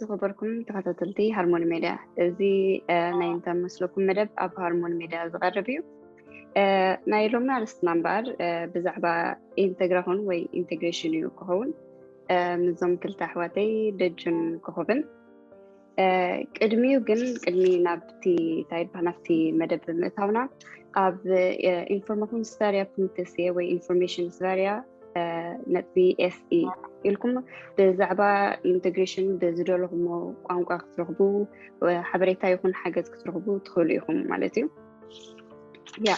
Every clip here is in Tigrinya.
ዝኸበርኩም ተኸታተልቲ ሃርሞኒ ሜድያ፣ እዚ ናይ እንታይ መስለኩም መደብ ኣብ ሃርሞኒ ሜድያ ዝቐርብ እዩ። ናይ ሎሚ ኣርእስትና እምበኣር ብዛዕባ ኢንተግራኹን ወይ ኢንቴግሬሽን እዩ ክኸውን። ምዞም ክልተ ኣሕዋተይ ደጁን ክኹብን። ቅድሚኡ ግን ቅድሚ ናብቲ እንታይ ይበሃል ናብቲ መደብ ምእታውና፣ ኣብ ኢንፎርማሽን ስታሪያ ፕንተስየ ወይ ኢንፎርሜሽን ስታሪያ ነጥቢ ኤስኢ ኢልኩም ብዛዕባ ኢንቴግሬሽን ብዝደለኹሞ ቋንቋ ክትረኽቡ ሓበሬታ ይኹን ሓገዝ ክትረኽቡ ትኽእሉ ኢኹም ማለት እዩ። ያ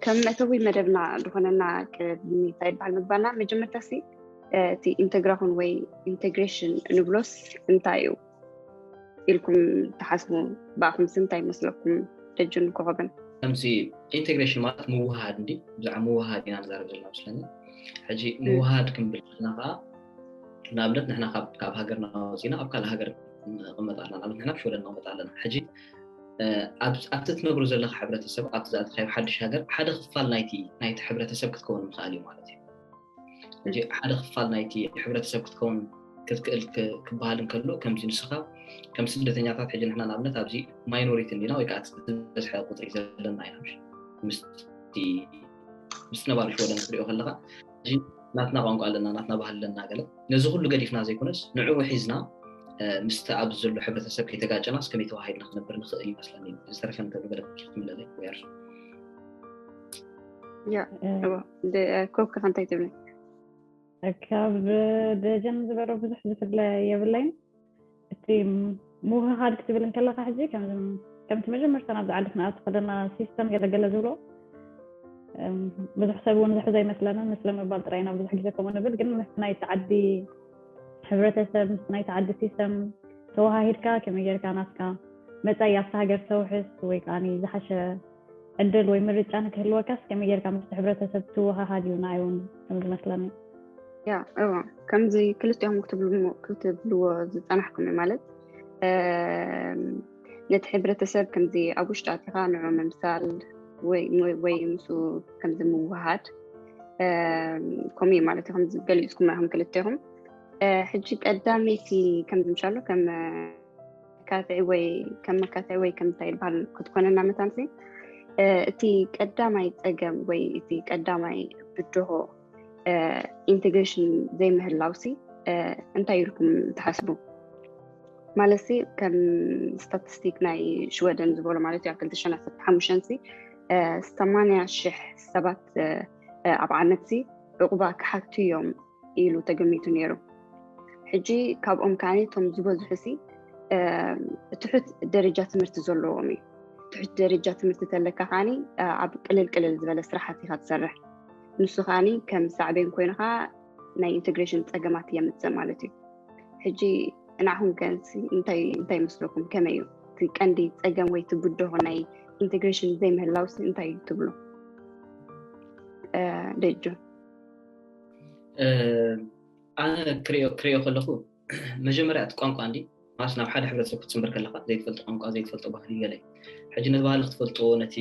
ከም መእተዊ መደብና ዝኾነና ቅድሚ እንታይ ይበሃል ምግባና መጀመርታ ሲ እቲ ኢንተግራኹን ወይ ኢንቴግሬሽን ንብሎስ እንታይ እዩ ኢልኩም ትሓስቡ? ብኣኹምስ እንታይ ይመስለኩም? ደጁን ኮኸብን። ከምዚ ኢንቴግሬሽን ማለት ምውሃድ እንዲ ብዛዕባ ምውሃድ ኢና ንዛረብ ዘለና መስለኒ። ሕጂ ምውሃድ ክንብል ከለና ከዓ ንኣብነት ንሕና ካብ ሃገርና ወፂና ኣብ ካልእ ሃገር ንቕመጥ ኣለና። ንኣብነት ንሕና ሽወደን ንቕመጥ ኣለና። ሕጂ ኣብቲ ትነብሩ ዘለካ ሕብረተሰብ ኣብቲ ዝኣተካዮ ሓድሽ ሃገር ሓደ ክፋል ናይቲ ናይቲ ሕብረተሰብ ክትከውን ምኽኣል እዩ ማለት እዩ። ሕጂ ሓደ ክፋል ናይቲ ሕብረተሰብ ክትከውን ክትክእል ክበሃል እንከሎ ከምዚ ንስኻ ከም ስደተኛታት ሕጂ ንሕና ንኣብነት ኣብዚ ማይኖሪቲ እንዲና ወይ ከዓ ዝበዝሐ ቁፅሪ ዘለና ኢና ምስ ነባሪ ሽወደን ክትሪኦ ከለካ ናትና ቋንቋ ኣለና ናትና ባህል ኣለና ገለ ነዚ ኩሉ ገዲፍና ዘይኮነስ ንዕኡ ሒዝና ምስቲ ኣብዚ ዘሎ ሕብረተሰብ ከይተጋጨናስ ከመይ ተዋሃሂድና ክነብር ንኽእል ይመስለኒ። ዝተረፈ እንተሉ ገለ ክትምለለይ ወያር ኮካ ከንታይ ትብለይ? ካብ ደጀን ዝበሎ ብዙሕ ዝፍለ የብለይን። እቲ ምውህሃድ ክትብል እንከለካ ሕጂ ከምቲ መጀመርታ ናብዚ ዓዲ ክንኣቱ ከለና ሲስተም ገለገለ ዝብሎ ብዙሕ ሰብ እውን ዝሕዞ ኣይመስለንን። ንስለ ምባል ጥራይ ኢና ብዙሕ ግዜ ከምኡ ንብል፣ ግን ምስ ናይቲ ዓዲ ሕብረተሰብ ምስ ናይቲ ዓዲ ሲስተም ተወሃሂድካ ከመይ ጌርካ ናትካ መጻኢ ኣብቲ ሃገር ተውሕስ ወይ ከዓ ዝሓሸ ዕድል ወይ ምርጫ ንክህልወካስ ከመይ ጌርካ ምስቲ ሕብረተሰብ ትወሃሃድ እዩ ንዓይ እውን ከም ዝመስለኒ። ያ እዋ ከምዚ ክልቲኦም ክትብልዎ ዝፀናሕኩም ማለት ነቲ ሕብረተሰብ ከምዚ ኣብ ውሽጢ ኣቲኻ ንዑ ምምሳል ወይ ምስ ከምዚ ምውሃድ ከምኡ ማለት እዩ። ከምዚ ገሊፅኩም ኢኹም ክልቴኹም። ሕጂ ቀዳመይቲ ከምዚ ምሻሎ ከም መካትዒ ወይ ከም መካትዒ ወይ ከም እንታይ ይበሃል ክትኮነና መታንሲ እቲ ቀዳማይ ፀገም ወይ እቲ ቀዳማይ ብድሆ ኢንቴግሬሽን ዘይምህላውሲ እንታይ ኢልኩም ትሓስቡ? ማለትሲ ከም ስታቲስቲክ ናይ ሽወደን ዝበሎ ማለት እዩ ኣብ ክልተ ሽሕን ዓሰርተ ሓሙሽተን ሲ ሰማንያ ሽሕ ሰባት ኣብ ዓመት ሲ ዕቑባ ክሓቱ እዮም ኢሉ ተገሚቱ ነይሩ። ሕጂ ካብኦም ከዓኒ እቶም ዝበዝሑ ሲ ትሑት ደረጃ ትምህርቲ ዘለዎም እዩ። ትሑት ደረጃ ትምህርቲ ተለካ ከዓኒ ኣብ ቅልል ቅልል ዝበለ ስራሓት ኢኻ ትሰርሕ። ንሱ ከዓኒ ከም ሳዕቤን ኮይኑኻ ናይ ኢንቴግሬሽን ፀገማት የምፅእ ማለት እዩ። ሕጂ ንዓኹም ከ እንታይ እንታይ ይመስለኩም? ከመይ እዩ እቲ ቀንዲ ፀገም ወይ እቲ ብድሆ ናይ ኢንቴግሬሽን ዘይምህላውስ እንታይ እዩ ትብሉ? ደጁ ኣነ ክሪኦ ክሪኦ ከለኹ መጀመርያ እቲ ቋንቋ እንዲ ማለት ናብ ሓደ ሕብረተሰብ ክትፅምበር ከለካ ዘይትፈልጦ ቋንቋ ዘይትፈልጦ ባህሊ ገለ ሕጂ ነቲ ባህሊ ክትፈልጦ ነቲ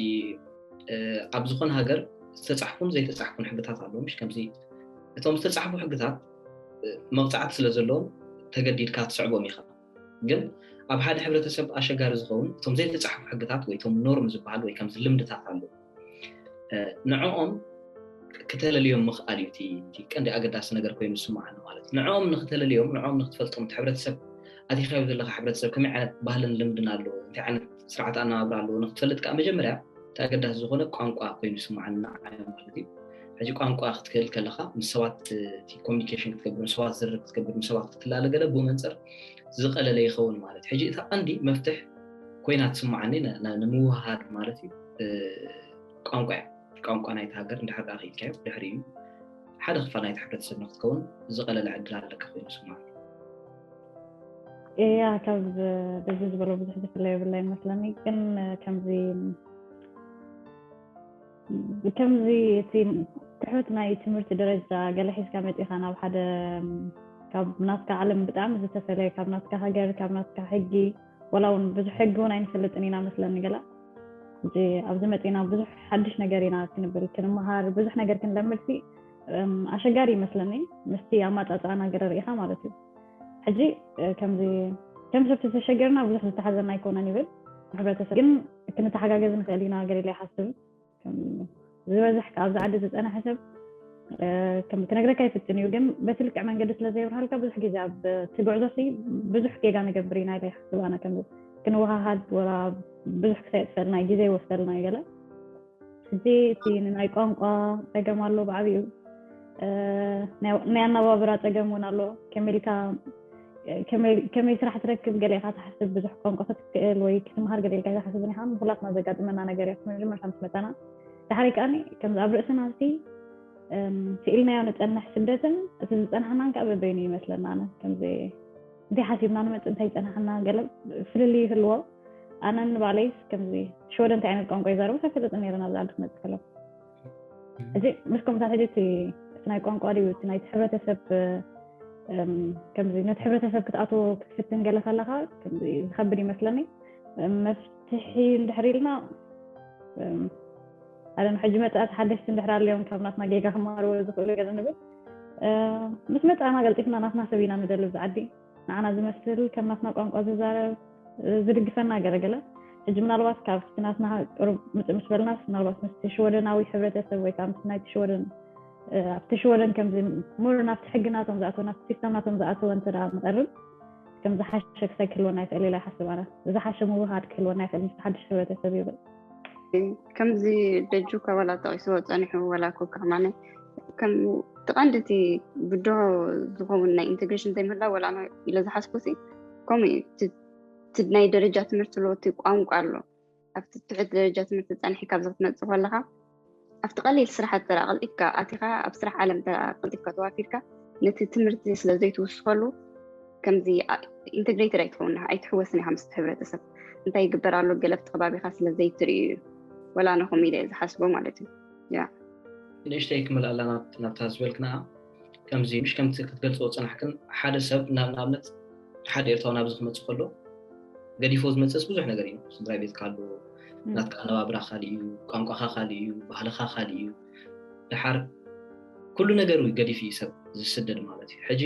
ኣብ ዝኾነ ሃገር ዝተፃሕፉን ዘይተፃሕፉን ሕግታት ኣለዎ ምሽ ከምዚ እቶም ዝተፃሕፉ ሕግታት መቕፃዕቲ ስለ ዘለዎም ተገዲድካ ትስዕቦም ኢኻ። ግን ኣብ ሓደ ሕብረተሰብ ኣሸጋሪ ዝኸውን እቶም ዘይተፃሕፉ ሕግታት ወይ እቶም ኖርም ዝበሃል ወይ ከምዚ ልምድታት ኣለዉ ንዕኦም ክተለልዮም ምኽኣል እዩ እቲ ቀንዲ ኣገዳሲ ነገር ኮይኑ ዝስምዓኒ ማለት እዩ። ንዕኦም ንክተለልዮም ንዕኦም ንክትፈልጦም እቲ ሕብረተሰብ ኣቲኻዮ ዘለካ ሕብረተሰብ ከመይ ዓይነት ባህልን ልምድን ኣለዎ እንታይ ዓይነት ስርዓት ኣነባብራ ኣለዎ ንክትፈልጥ ከዓ መጀመርያ እቲ ኣገዳሲ ዝኾነ ቋንቋ ኮይኑ ይስምዓኒ ንዓይ ማለት እዩ። ሕጂ ቋንቋ ክትክእል ከለካ ምስ ሰባት ኮሚኒኬሽን ክትገብር ምስ ሰባት ዝርርብ ክትገብር ምስ ሰባት ክትላለ ገለ ብኡ መንፅር ዝቐለለ ይኸውን ማለት እዩ። ሕጂ እታ ቀንዲ መፍትሕ ኮይና ትስምዓኒ ንምውሃድ ማለት እዩ ቋንቋ እያ። ቋንቋ ናይቲ ሃገር እንድሕር ደኣ ክኢልካዮ ድሕሪኡ ሓደ ክፋል ናይቲ ሕብረተሰብ ንክትከውን ዝቐለለ ዕድል ኣለካ ኮይኑ ይስምዓኒ። እያ ካብ ደዚ ዝበሎ ብዙሕ ዝፍለ የብላ ይመስለኒ ግን ከምዚ ከምዚ እቲ ትሑት ናይ ትምህርቲ ደረጃ ገለ ሒዝካ መፂኻ ናብ ሓደ ካብ ናትካ ዓለም ብጣዕሚ ዝተፈለየ ካብ ናትካ ሃገር ካብ ናትካ ሕጊ ወላ እውን ብዙሕ ሕጊ እውን ኣይንፈልጥን ኢና መስለኒ ገላ ኣብዚ መፂና ብዙሕ ሓድሽ ነገር ኢና ክንብል ክንመሃር ብዙሕ ነገር ክንለምድ ሲ ኣሸጋሪ ይመስለኒ ምስቲ ኣማፃፅኣና ገለ ርኢኻ ማለት እዩ። ሕጂ ከምዚ ከም ሰብ ተሸገርና ብዙሕ ዝተሓዘና ኣይኮነን ይብል። ሕብረተሰብ ግን ክንተሓጋገዝ ንኽእል ኢና ገለ ኢለ ይሓስብ። ዝበዝሕ ኣብዚ ዓዲ ዝፀነሐ ሰብ ከም ክነግረካ ይፍትን እዩ፣ ግን በቲ ልክዕ መንገዲ ስለ ዘይብርሃልካ ብዙሕ ግዜ ኣብ ትጉዕዞ ብዙሕ ጌጋ ንገብር ኢና ኢለ ይሓስብ። ኣነ ከም ክንወሃሃድ ወላ ብዙሕ ክሳየጥፈልና ግዜ ይወስደልና እዩ ገለ። እዚ እቲ ናይ ቋንቋ ፀገም ኣሎ ብዓብኡ። ናይ ኣነባብራ ፀገም እውን ኣሎ። ከመይ ኢልካ ከመይ ስራሕ ትረክብ ገለ ኢኻ ትሓስብ። ብዙሕ ቋንቋ ክትክእል ወይ ክትምሃር ገለ ኢልካ ኣይትሓስብን ኢኻ። ንኩላትና ዘጋጥመና ነገር እያ። መጀመርታ ምስ መፃና ድሓሪ ከዓኒ ከምዚ ኣብ ርእስና እዚ ስኢልናዮ ንፀንሕ ስደትን እቲ ዝፀናሕናን ከዓ በበይኑ ይመስለና። ኣነ ከምዚ እንታይ ሓሲብና ንመፅእ እንታይ ይፀናሕና ገለ ፍልልይ ይህልዎ። ኣነ ንባዕለይስ ከምዚ ሽወደን እንታይ ዓይነት ቋንቋ ይዛረቡ ኣይፈልጥን ነይረ ናብዚ ዓዲ ክመፅእ ከለኹ። እዚ ምስ ከምታት ሕጂ እቲ ናይ ቋንቋ ድዩ እቲ ናይቲ ሕብረተሰብ ከምዚ ነቲ ሕብረተሰብ ክትኣትዎ ክትፍትን ገለ ከለካ ዝከብድ ይመስለኒ። መፍትሒ እንድሕር ኢልና ኣለን ሕጂ መፅኣት ሓደሽቲ እንድሕር ኣለዮም ካብ ናትና ጌጋ ክመሃርዎ ዝኽእሉ ገለ ንብል። ምስ መፃና ገልጢፍና ናትና ሰብ ኢና ንደሊ ኣብዚ ዓዲ። ንዓና ዝመስል ከም ናትና ቋንቋ ዝዛረብ ዝድግፈና ገለገለ። ሕጂ ምናልባት ካብቲ ናትና ቅሩብ ምፅእ ምስ በልናስ ምናልባት ምስቲ ሽወደናዊ ሕብረተሰብ ወይ ከዓ ምስቲ ናይቲ ሽወደን ኣብቲ ሽወደን ከምዚ ሙር ናብቲ ሕጊ ናቶም ዝኣተወ ናብቲ ሲስተም ናቶም ዝኣተወ እንተ ንቐርብ ከም ዝሓሸ ክሳይ ክህልወና ይኽእል ኢለ ይሓስብ። ኣነ ዝሓሸ ምውሃድ ክህልወና ይኽእል ምስቲ ሓድሽ ሕብረተሰብ ይብል። ከምዚ ደጁ ከበላ ጠቂስዎ ፀኒሑ ወላ ኮ ከማነ ከም ትቐንዲ እቲ ብድሆ ዝኸውን ናይ ኢንቴግሬሽን ዘይምህላው ወላ ኢለ ዝሓስቡ ሲ ከምኡ እዩ። እቲ ናይ ደረጃ ትምህርቲ ኣሎ፣ እቲ ቋንቋ ኣሎ። ኣብቲ ትሕት ደረጃ ትምህርቲ ፀንሒ ካብዚ ክትመፅእ ከለካ ኣብቲ ቀሊል ስራሕ ተራ ቀልጢፍካ ኣቲካ ኣብ ስራሕ ዓለም ተራ ቀልጢፍካ ተዋፊርካ ነቲ ትምህርቲ ስለ ዘይትውስኸሉ ከምዚ ኢንተግሬትድ ኣይትኸውን ኣይትሕወስን ኢኻ ምስቲ ሕብረተሰብ። እንታይ ይግበር ኣሎ ገለ ኣብቲ ከባቢኻ ስለ ዘይትርእዩ እዩ። ወላ ነኹም ኢለ ዝሓስቦ ማለት እዩ። ያ ንእሽተይ ክመልኣላ ናብታ ዝበልክና ከምዚ ምሽ ከምቲ ክትገልፅዎ ፅናሕክን ሓደ ሰብ ናብ ንኣብነት ሓደ ኤርትራዊ ናብዚ ክመፅእ ከሎ ገዲፎ ዝመፅእስ ብዙሕ ነገር እዩ። ስድራ ቤትካ ኣሎ፣ ናትካ ኣነባብራ ካሊእ እዩ፣ ቋንቋኻ ካሊእ እዩ፣ ባህልኻ ካሊእ እዩ። ድሓር ኩሉ ነገሩ ገዲፍ እዩ ሰብ ዝስደድ ማለት እዩ። ሕጂ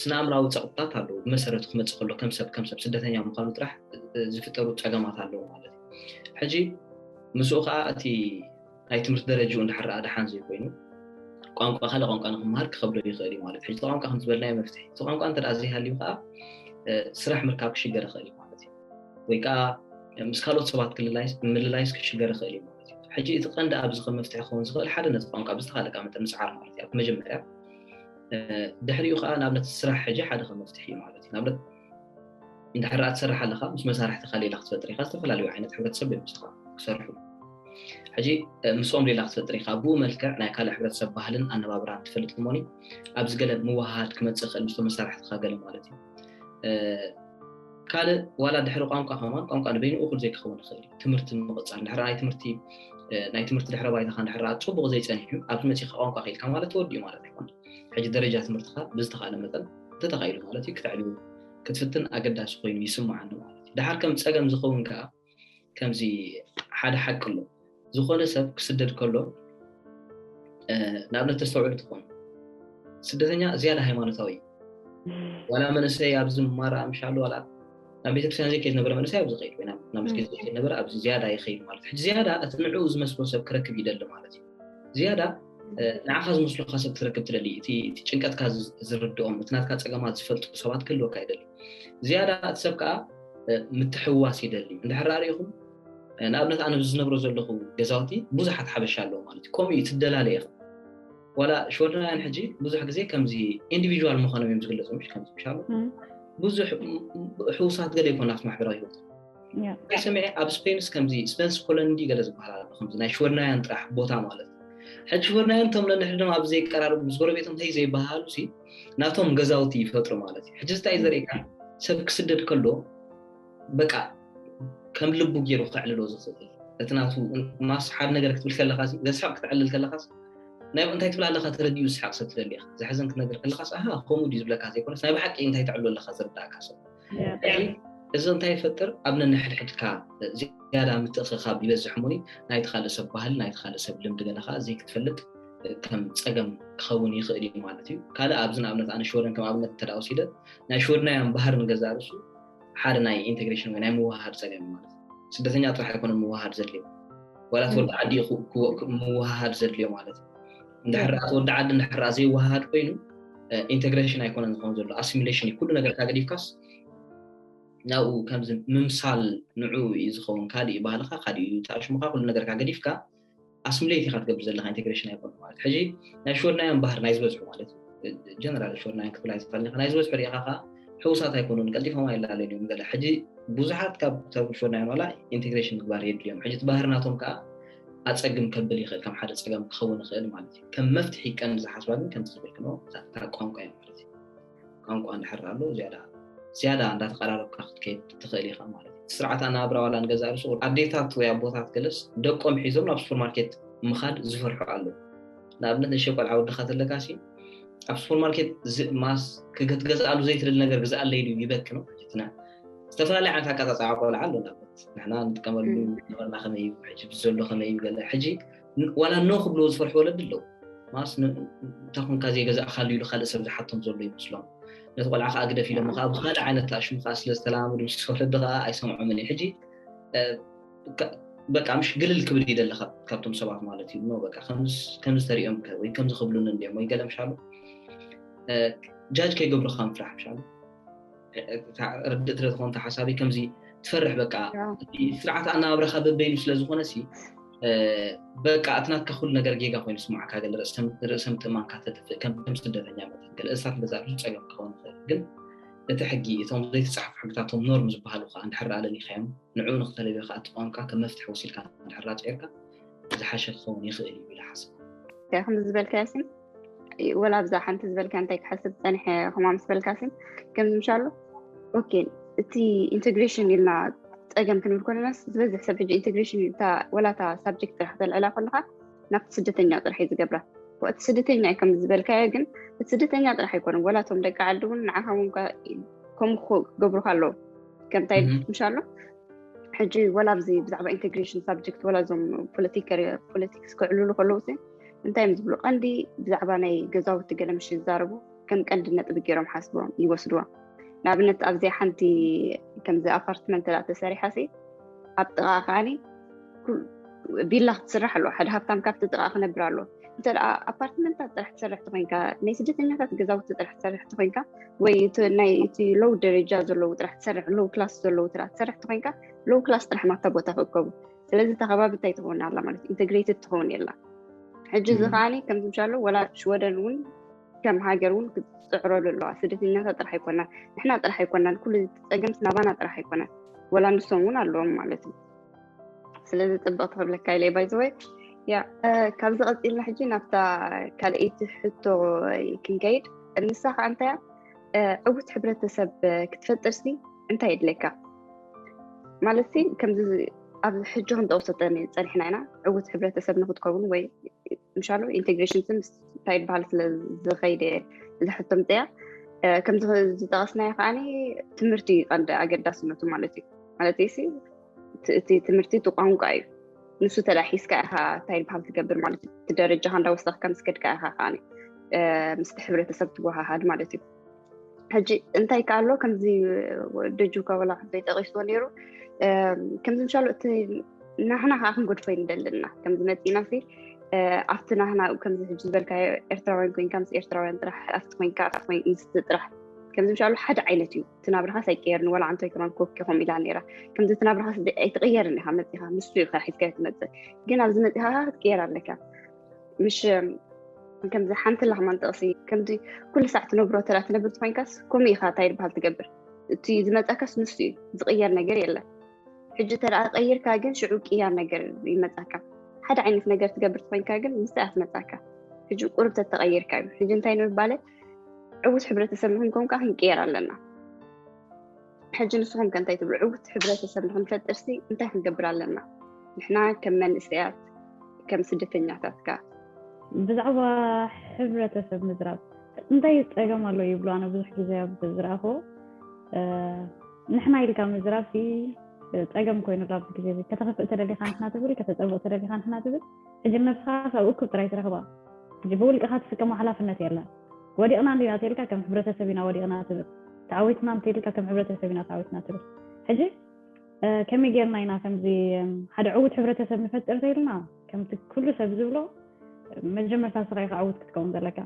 ስነ ኣእምራዊ ፀቕጥታት ኣለዉ። ብመሰረቱ ክመፅእ ከሎ ከም ሰብ ከም ሰብ ስደተኛ ምዃኑ ጥራሕ ዝፍጠሩ ፀገማት ኣለዉ ማለት እዩ። ሕጂ ምስኡ ከዓ እቲ ናይ ትምህርቲ ደረጅኡ እንድሕር ደኣ ደሓን ዘይኮይኑ ቋንቋ ካልእ ቋንቋ ንክምሃር ክኸብዶ ይኽእል እዩ ማለት እዩ። እቲ ቋንቋ ከም ዝበልናዮ መፍትሒ እቲ ቋንቋ እንተ ዘይሃልዩ ከዓ ስራሕ ምርካብ ክሽገር ይኽእል እዩ ማለት እዩ። ወይ ከዓ ምስ ካልኦት ሰባት ምልላይስ ክሽገር ይኽእል እዩ ማለት እዩ። ሕጂ እቲ ቀንዲ ኣብዚ ከም መፍትሒ ክኸውን ዝኽእል ሓደ ነቲ ቋንቋ ብዝተኻለካ መጠን ምፅዓር ማለት እዩ። ኣብቲ መጀመርያ ድሕሪኡ ከዓ ንኣብነት ስራሕ ሕጂ ሓደ ከም መፍትሒ እዩ ማለት እዩ። ንኣብነት እንድሕር ደኣ ትሰርሕ ኣለኻ ምስ መሳርሕትኻ ሌላ ክትፈጥር ኢኻ። ዝተፈላለዩ ዓይነት ሕብረተሰብ እዮም ምስኻ ክሰርሑ። ሕጂ ምስኦም ሌላ ክትፈጥር ኢኻ። ብኡ መልክዕ ናይ ካልእ ሕብረተሰብ ባህልን ኣነባብራን ትፈልጥ እሞኒ ኣብዚ ገለ ምውሃሃድ ክመፅእ ይኽእል ምስቶም መሳርሕትኻ ገለ ማለት እዩ። ካልእ ዋላ ድሕሪ ቋንቋ ከማን ቋንቋ ንበይኑ እኹል ዘይክኸውን ይኽእል እዩ። ትምህርቲ ንምቕፃል ድሕሪ ናይ ትምህርቲ ናይ ትምህርቲ ድሕረ ባይታኻ እንድሕር ደኣ ፅቡቕ ዘይፀኒሑ ኣብዚ መፂኻ ቋንቋ ክኢልካ ማለት ተወዲኡ ማለት ኣይኮነን። ሕጂ ደረጃ ትምህርትኻ ብዝተኻእለ መጠን እንተተኻኢሉ ማለት እዩ ክትዕልዩ ክትፍትን ኣገዳሲ ኮይኑ ይስምዓኒ ማለት እዩ። ድሓር ከም ፀገም ዝኸውን ከዓ ከምዚ ሓደ ሓቂ ኣሎ። ዝኾነ ሰብ ክስደድ ከሎ ንኣብነት ተስተውዕሉ ትኾኑ ስደተኛ ዝያዳ ሃይማኖታዊ እዩ። ዋላ መንእሰይ ኣብዚ ማራ ምሻሉ ዋላ ናብ ቤተክርስትያን ዘይከይድ ነበረ መንእሰይ ኣብዚ ከይድ ወይ ናብ መስጊድ ዘይከይድ ነበረ ኣብዚ ዝያዳ ይኸይድ ማለት እዩ። ዝያዳ እቲ ንዕኡ ዝመስሎ ሰብ ክረክብ ይደሊ ማለት እዩ። ዝያዳ ንዓኻ ዝመስሉካ ሰብ ክትረክብ ትደሊ። እቲ ጭንቀትካ ዝርድኦም እቲ ናትካ ፀገማት ዝፈልጡ ሰባት ክህልወካ ይደሊ። ዝያዳ እቲ ሰብ ከዓ ምትሕዋስ ይደሊ። እንድሕር ሪኢኹም ንኣብነት ኣነ ዝነብሮ ዘለኹ ገዛውቲ ብዙሓት ሓበሻ ኣለዎ ማለት እዩ። ከምኡ እዩ ትደላለ ኢኻ። ዋላ ሽወደናውያን ሕጂ ብዙሕ ግዜ ከምዚ ኢንዲቪጁዋል ምዃኖም እዮም ዝግለፁ ምሽ ከምዚ ምሻሉ ብዙሕ ሕውሳት ገለ ይኮን ኣብቲ ማሕበራዊ ህይወት ሰሚዐ ኣብ ስፔንስ ከምዚ ስፔንስ ኮሎንዲ ገለ ዝበሃል ኣሎ ከምዚ ናይ ሽወደናውያን ጥራሕ ቦታ ማለት እዩ። ሕጂ ሽወደናውያን እቶም ነንሕድኖም ኣብ ዘይቀራረቡ ምስ ጎረቤቶም ተይ ዘይበሃሉ ሲ ናቶም ገዛውቲ ይፈጥሩ ማለት እዩ። ሕጂ ዝታይ ዘርእካ ሰብ ክስደድ ከሎ በቃ ከም ልቡ ገይሩ ከዕልሎ ዝኽእል እቲ ናቱ ማስ ሓደ ነገር ክትብል ከለካ ዘስሕቕ ክትዕልል ከለካ ናይ እንታይ ትብል ኣለካ ተረዲኡ ዝስሓቅ ሰብ ትደሊ ኢኻ። ዘሕዘን ክትነግር ከለካስ ኣሃ ከምኡ ድዩ ዝብለካ ዘይኮነስ ናይ ብሓቂ እንታይ ተዕልሎ ኣለካ ዝርዳእካ ሰብ። እዚ እንታይ ይፈጥር ኣብ ነንሕድሕድካ ዝያዳ ምትእኽኻብ ይበዝሕ እሞኒ ናይቲ ካልእ ሰብ ባህሊ ናይቲ ካልእ ሰብ ልምዲ ገለ ከዓ ዘይክትፈልጥ ከም ፀገም ክኸውን ይኽእል እዩ ማለት እዩ። ካልእ ኣብዚ ንኣብነት ኣነ ሽወደን ከም ኣብነት እንተ ደኣ ወሲደ ናይ ሽወደናውያን ባህሪ ንገዛእ ርእሱ ሓደ ናይ ኢንቴግሬሽን ወይ ናይ ምውሃሃድ ፀገም እዩ ማለት እዩ። ስደተኛ ጥራሕ ኣይኮነን ምውሃሃድ ዘድልዮ፣ ዋላ እቲ ወዲ ዓዲ እዩ ክው- ክው- ምውሃሃድ ዘድልዮ ማለት እዩ። እንድሕር እቲ ወዲ ዓዲ እንድሕር ዘይወሃሃድ ኮይኑ ኢንቴግሬሽን ኣይኮነን ዝኸውን ዘሎ፣ ኣሲሚሌሽን እዩ። ኩሉ ነገርካ ገዲፍካስ ናብኡ ከምዚ ምምሳል ንዕኡ እዩ ዝኸውን። ካሊእ ባህልኻ፣ ካሊእ እዩ ተኣሽሙኻ፣ ኩሉ ነገርካ ገዲፍካ ኣሲሚሌት ኢኻ ትገብር ዘለኻ፣ ኢንቴግሬሽን ኣይኮነ ማለት። ሕጂ ናይ ሽወድናውያን ባህር ናይ ዝበዝሑ ማለት ጀነራል ሽወድናውያን ክትብል ኣይትኽእል ኢኻ፣ ናይ ዝበዝሑ ሪኢኻ ከዓ ሕውሳት ኣይኮኑን፣ ቀልጢፎም ኣይላለዩን እዮም ገለ። ሕጂ ብዙሓት ካብ ሰብ ሽወድናውያን ዋላ ኢንቴግሬሽን ምግባር የድልዮም። ሕጂ እቲ ባህሪ ናቶም ከዓ ኣፀግም ከብል ይኽእል፣ ከም ሓደ ፀገም ክኸውን ይኽእል ማለት እዩ። ከም መፍትሒ ቀንዲ ዝሓስባ ግን ከምቲ ዝበልክኖ እታ ቋንቋ እዮም ማለት እዩ። ቋንቋ እንድሕር ኣሎ ዝያዳ ዝያዳ እንዳተቐራረብካ ክትከይድ ትኽእል ኢኻ ማለት እዩ። እቲ ስርዓት ኣነባብራ ዋላ ንገዛእ ርእሱ ኣዴታት ወይ ኣቦታት ገለስ ደቆም ሒዞም ናብ ሱፐርማርኬት ምኻድ ዝፈርሑ ኣለዉ። ንኣብነት ንእሽተይ ቆልዓ ወድኻ ተለካ ሲ ኣብ ሱፐርማርኬት ዝ- ማስ ክገ- ትገዝኣሉ ዘይትደሊ ነገር ግዝኣለይ ኢሉ ይበኪ ነው። ሕጂ እቲ ና- ዝተፈላለዩ ዓይነት ኣቀጻጽዓ ቆልዓ ኣሎ። ንኣብነት ንሕና ንጥቀመሉ ነበርና ከመይ እዩ፣ ሕጂ ብዘሎ ከመይ እዩ ገለ። ሕጂ ን- ዋላ ኖ ክብልዎ ዝፈርሑ ወለዲ ኣለዉ። ማስ ን- እንተ ኮንካ ዘይገዛእካሉ ኢሉ ካልእ ሰብ ዝሓቶም ዘሎ ይመስሎም። ነቲ ቆልዓ ከዓ ግደፍ ኢሎም ከዓ ብካልእ ዓይነት ኣሽሙ ከዓ ስለ ዝተለማመዱ ምስ ወለዲ ከዓ ኣይሰምዖምን እዩ። ሕጂ እ፣ በቃ ምሽ ግልል ክብል ይደሊ ካብ- ካብቶም ሰባት ማለት እዩ። ኖ በቃ ከምዚ ከምዚ ተሪኦም ከ ወይ ከምዚ ክብሉኒ እንዲኦም ወይ ገለ ምሻሉ እ፣ ጃጅ ከይገብሩካ ምፍራሕ ምሻሉ። እ፣ እታ ርድእት ዶ ትኾን እታ ሓሳበይ ከምዚ ትፈርሕ በቃ። እቲ ስርዓት ኣነባብራኻ በበይኑ ስለ ዝኾነ ሲ እ፣ በቃ እቲ ናትካ ኩሉ ነገር ጌጋ ኮይኑ ስማዕካ ገለ ርእሰም- ርእሰ ምትእማንካ ተጥፍእ ከም ከም ስደተኛ መጠን ገለ እሳት በዛ ብዙ ፀገም ክኸውን ይኽእል። ግን እቲ ሕጊ እቶም ዘይተፃሕፉ ሕግታቶም ኖርም ዝበሃሉ ከዓ እንድሕር ኣለሊኻዮም ንዕኡ ንክተለብዮ ከዓ እቲ ቋንቋ ከም መፍትሒ ወሲድካ እንድሕር ኣፅዒርካ ዝሓሸ ክኸውን ይኽእል እዩ ኢለ ሓስብ። ከምዚ ዝበልካዮ ስም ወላ ኣብዛ ሓንቲ ዝበልካ እንታይ ክሓስብ ፀኒሐ ከማ ምስ በልካ ስም ከምዚ ምሻሎ ኦኬ። እቲ ኢንቴግሬሽን ኢልና ፀገም ክንብል ከለናስ ዝበዝሕ ሰብ ሕጂ ኢንቴግሬሽን ወላ እታ ሳብጀክት ጥራሕ ተልዕላ ከለካ ናብቲ ስደተኛ ጥራሕ እዩ ዝገብራ። እቲ ስደተኛ እዩ ከም ዝበልካዮ ግን እቲ ስደተኛ ጥራሕ ኣይኮነን፣ ወላ እቶም ደቂ ዓዲ እውን ንዓኻ እውን ከምኡ ክገብሩካ ኣለዉ። ከምታይ ምሻሎ ሕጂ ወላ ኣብዚ ብዛዕባ ኢንቴግሬሽን ሳብጀክት ወላ እዞም ፖለቲክስ ክዕልሉ ከለዉ እንታይ እዮም ዝብሉ? ቀንዲ ብዛዕባ ናይ ገዛውቲ ገለ ምሽ ይዛረቡ ከም ቀንዲ ነጥቢ ገይሮም ሓስቦም ይወስድዋ። ንኣብነት ኣብዚኣ ሓንቲ ከምዚ ኣፓርትመንት ላ ተሰሪሓ ሲ ኣብ ጥቓ ከዓኒ ቢላ ክትስራሕ ኣለዎ። ሓደ ሃብታም ካብቲ ጥቓ ክነብር ኣለዎ። እንተ ኣፓርትመንታት ጥራሕ ትሰርሕ ተኮይንካ ናይ ስደተኛታት ገዛውቲ ጥራሕ ትሰርሕ ተኮይንካ ወይ ናይ እቲ ሎው ደረጃ ዘለዉ ጥራሕ ትሰርሕ ሎው ክላስ ዘለዉ ጥራሕ ትሰርሕ ተኮይንካ ሎው ክላስ ጥራሕ ማታ ቦታ ክእከቡ። ስለዚ እታ ከባቢ እንታይ ትኸውን ኣላ ማለት ኢንተግሬትድ ትኸውን የላ። ሕጂ እዚ ከዓኒ ከምዚ ምሻሎ ወላ ሽወደን እውን ከም ሃገር እውን ክትፅዕረሉ ኣለዋ። ስደተኛታት ጥራሕ ኣይኮና ንሕና ጥራሕ ኣይኮናን ኩሉ ፀገምስ ናባና ጥራሕ ኣይኮናን ወላ ንሶም እውን ኣለዎም ማለት እዩ። ስለዚ ፅብቅ ትኽብለካ ኢለ ባይዘወይ ያ ካብዚ ቀፂልና ሕጂ ናብታ ካልኣይቲ ሕቶ ክንከይድ። ንሳ ከዓ እንታይ ዕውት ሕብረተሰብ ክትፈጥር ሲ እንታይ የድለካ ማለት ሲ ከምዚ ኣብ ሕጂ ክንጠቅሶ ፀኒሕና ኢና ዕውት ሕብረተሰብ ንክትከውን ወይ ምሻሉ ኢንቴግሬሽን ስም እንታይ ይበሃል ስለ ዝኸይደ ዝሕቶ ምፅያ ከምዚ ዝጠቀስናዮ ከዓ ትምህርቲ ቀንዲ ኣገዳስነቱ ማለት እዩ ማለት ሲ እቲ ትምህርቲ እቲ ቋንቋ እዩ ንሱ ተላሒስካ ኢኻ እንታይ ይበሃል ትገብር ማለት እዩ እቲ ደረጃኻ እንዳወሰኽካ ምስ ከድካ ኢኻ ከዓ ምስቲ ሕብረተሰብ ትወሃሃድ ማለት እዩ ሕጂ እንታይ ከኣሎ ከምዚ ደጁ ከበላ ዘይጠቂስዎ ነይሩ ከምዚ ምሻሉ እቲ ናህና ከዓ ክንጎድፎ ይንደልና ከምዚ መፂና ሲ ኣብቲ ናህና ከምዚ ሕጂ ዝበልካዮ ኤርትራውያን ኮይንካ ምስ ኤርትራውያን ጥራሕ ኣብቲ ኮይንካ ምስቲ ጥራሕ ከምዚ ምሻሉ ሓደ ዓይነት እዩ እቲ ናብራኻስ ኣይቀየርን ወላ ዓንቶይ ከማን ኮኪ ከምኡ ኢላ ነይራ ከምዚ እቲ ናብራኻስ ኣይትቕየርን ኢኻ መፂኻ ንሱ ኢኻ ሒዝካዮ ትመፅእ ግን ኣብዚ መፂኻ ክትቅየር ኣለካ ምሽ ከምዚ ሓንቲ ላኽማን ጥቕሲ ከምዚ ኩሉ ሳዕ ትነብሮ ተላ ትነብር ትኮይንካስ ከምኡ ኢኻ እንታይ ይበሃል ትገብር እቲ ዝመፀካስ ንሱ እዩ ዝቕየር ነገር የለን ሕጂ ተደኣ ቀይርካ ግን ሽዑ ቅያር ነገር ይመፃካ ሓደ ዓይነት ነገር ትገብር ትኮይንካ ግን ምስ ኣያ ትመፃካ ሕጂ ቁርብ ተተቀይርካ እዩ ሕጂ እንታይ ንምባለ ዕውት ሕብረተሰብ ንክንከውን ከዓ ክንቅየር ኣለና ሕጂ ንስኹም ከ እንታይ ትብሉ ዕውት ሕብረተሰብ ንክንፈጥር ሲ እንታይ ክንገብር ኣለና ንሕና ከም መንእሰያት ከም ስደተኛታት ከ ብዛዕባ ሕብረተሰብ ምዝራብ እንታይ ፀገም ኣሎ ይብሉ ኣነ ብዙሕ ግዜ ኣብ ዝረኣኽዎ ንሕና ኢልካ ምዝራብ ሲ ፀገም ኮይኑላ ኣብዚ ግዜ እዚ ከተኸፍእ ተደሊኻ ንሕና ትብል ከተፀብቕ ተደሊኻ ንሕና ትብል ሕጂ ነብስኻ ካብ እኩብ ጥራይ ትረኽባ ሕጂ ብውልቅኻ ትስከሞ ሓላፍነት የለን። ወዲቕና እንዲና ተልካ ከም ሕብረተሰብ ኢና ወዲቕና ትብል፣ ተዓዊትና እንተልካ ከም ሕብረተሰብ ኢና ተዓዊትና ትብል። ሕጂ ከመይ ጌርና ኢና ከምዚ ሓደ ዕዉት ሕብረተሰብ ንፈጥር ተይልና? ከምቲ ኩሉ ሰብ ዝብሎ መጀመርታ ንስኻ ኢኻ ዕዉት ክትከውን ዘለካ።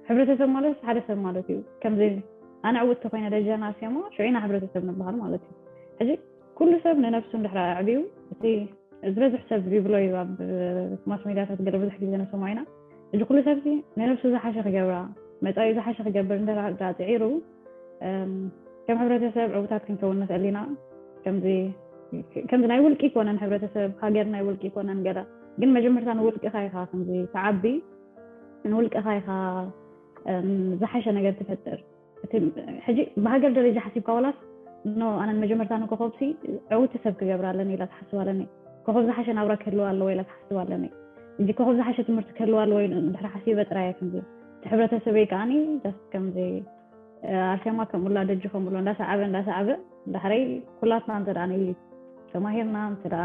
ሕብረተሰብ ማለት ሓደ ሰብ ማለት እዩ። ከምዚ ኣነ ዕዉት ተኮይነ ደጀና ኣስያማ ሽዑ ኢና ሕብረተሰብ ንበሃል ማለት እዩ። ሕጂ ኩሉ ሰብ ንነፍሱ እንድሕር ኣዕብዩ፣ እቲ ዝበዝሕ ሰብ ይብሎ እዩ ኣብ ማስ ሜድያታት ገለ ብዙሕ ግዜ ንሰምዖ ኢና። እዚ ኩሉ ሰብ እዚ ንነፍሱ ዝሓሸ ክገብራ፣ መጻኢ ዝሓሸ ክገብር እንድሕር ደኣ ጽዒሩ፣ ከም ሕብረተሰብ ዕዉታት ክንከውን ንኽእል ኢና። ከምዚ ከምዚ ናይ ውልቂ ይኮነን፣ ሕብረተሰብ ሃገር ናይ ውልቂ ይኮነን ገለ፣ ግን መጀመርታ ንውልቅኻ ኢኻ ከምዚ ትዓቢ፣ ንውልቅኻ ኢኻ ዝሓሸ ነገር ትፈጥር። ሕጂ ብሃገር ደረጃ ሓሲብካ ዋላስ ኖ ኣነ መጀመርታ ንኮኸብሲ ዕውቲ ሰብ ክገብራ ኣለኒ ኢላ ትሓስብ ኣለኒ። ኮኸብ ዝሓሸ ናብራ ክህልዋ ኣለዎ ኢላ ትሓስብ ኣለኒ። ሕጂ ኮኸብ ዝሓሸ ትምህርቲ ክህልዋ ኣለዎ ድሕሪ ሓሲበ ጥራይ ከምዚ እቲ ሕብረተሰበይ ከዓኒ ከምዚ ኣርሴማ ከምኡላ ደጅ ከምኡሎ እንዳሰዓበ እንዳሰዓበ ዳሕረይ ኩላትና እንተ ደኣ ተማሂርና እንተ ደኣ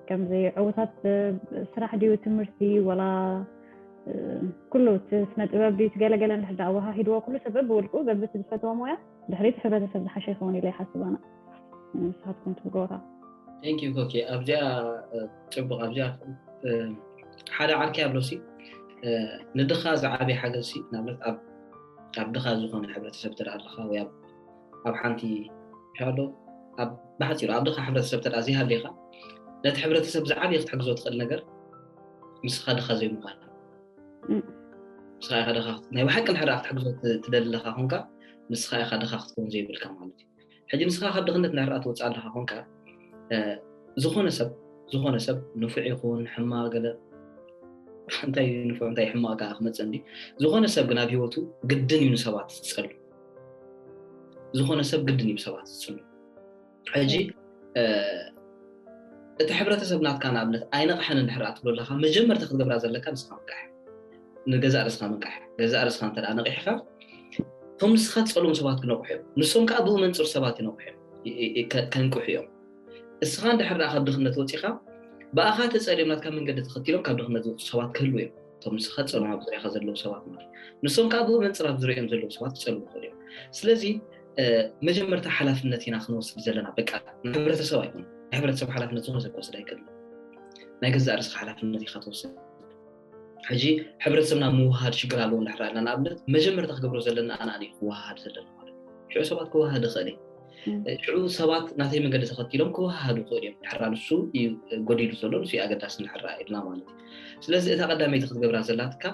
ከምዚ ዕውታት ስራሕ ድዩ ትምህርቲ ወላ ኩሉ እቲ ስነ ጥበብ ድዩ ትገለገለ እንድሕር ደኣ ኣወሃሂድዎ ኩሉ ሰብ በብውልቁ በብቲ ዝፈትዎ ሞያ ድሕሪት ሕብረተሰብ ዝሓሸ ይኸውን ኢለ ይሓስብ ኣነ። ንስኻትኩም ትብልዎ ከ? Thank you ኮኪ ኣብዚኣ ጽቡቕ ኣብዚኣ ሓደ ዓርኪ ኣብሎሲ ንድኻ ዝዓበየ ሓገዝሲ ንኣብነት ኣብ ኣብ ድኻ ዝኾነ ሕብረተሰብ ተደኣ ኣለኻ ወይ ኣብ ሓንቲ ሻዶ ኣብ ብሓፂሩ ኣብ ድኻ ሕብረተሰብ ተደኣ ዘይሃለኻ ነቲ ሕብረተሰብ ዝዓበየ ክትሕግዞ ትኽእል ነገር ንስኻ ድኻ ዘይምዃን ንስኻ ኢኻ ድኻ ናይ ብሓቂ ንሕዳ ክትሕግዞ ትደሊ ኣለኻ ኮንካ ንስኻ ኢኻ ድኻ ክትከውን ዘይብልካ ማለት እዩ ሕጂ ንስኻ ካብ ድኽነት ንሕዳ ትወፅእ ኣለኻ ኮንካ ዝኾነ ሰብ ዝኾነ ሰብ ንፉዕ ይኹን ሕማቕ ገለ እንታይ ንፉዕ እንታይ ሕማቕ ከዓ ክመፅእ እንዲ ዝኾነ ሰብ ግን ኣብ ህይወቱ ግድን እዩ ንሰባት ዝፀሉ ዝኾነ ሰብ ግድን እዩ ሰባት ዝፅሉ ሕጂ እቲ ሕብረተሰብ ናትካ ንኣብነት ኣይነቕሐን እንድሕር ትብሎ ኣለካ መጀመርታ ክትገብራ ዘለካ ንስኻ ምንቃሕ ንገዛእ ርእስኻ ምንቃሕ ገዛእ ርእስኻ እንተ ነቂሕካ እቶም ንስኻ ትፀልዎም ሰባት ክነቑሑ እዮም ንሶም ከዓ ብኡ መንፅር ሰባት ይነቑሑ እዮም ከንቅሑ እዮም እስኻ እንድሕር ደኣ ካብ ድኽነት ወፂኻ ብኣኻ ተፀልዮም ናትካ መንገዲ ተኸቲሎም ካብ ድኽነት ዝወፁ ሰባት ክህልዉ እዮም እቶም ንስኻ ትፀልዎም ኣብ ዙሪያኻ ዘለዉ ሰባት ማለት ንሶም ከዓ ብኡ መንፅር ኣብ ዙሪኦም ዘለዉ ሰባት ክፀልዉ ይኽእሉ እዮም ስለዚ መጀመርታ ሓላፍነት ኢና ክንወስድ ዘለና በቃ ንሕብረተሰብ ኣይኮነ ናይ ሕብረተሰብ ሓላፍነት ዝኾነ ሰብ ክወስድ ኣይክእልን ናይ ገዛእ ርእስኻ ሓላፍነት ኢኻ ትወስድ ሕጂ ሕብረተሰብና ምውሃድ ሽግር ኣለዎ እንድሕር ኣለና ንኣብነት መጀመርታ ክገብሮ ዘለና ኣነ ኣነ ክወሃድ ዘለና ማለት ሽዑ ሰባት ክወሃድ ይኽእል ሽዑ ሰባት ናተይ መንገዲ ተኸቲሎም ክወሃሃዱ ይኽእሉ እዮም ድሕራ ንሱ እዩ ጎዲሉ ዘሎ ንሱ ኣገዳሲ ንሕራ ኢልና ማለት እዩ ስለዚ እታ ቀዳመይቲ ክትገብራ ዘላትካ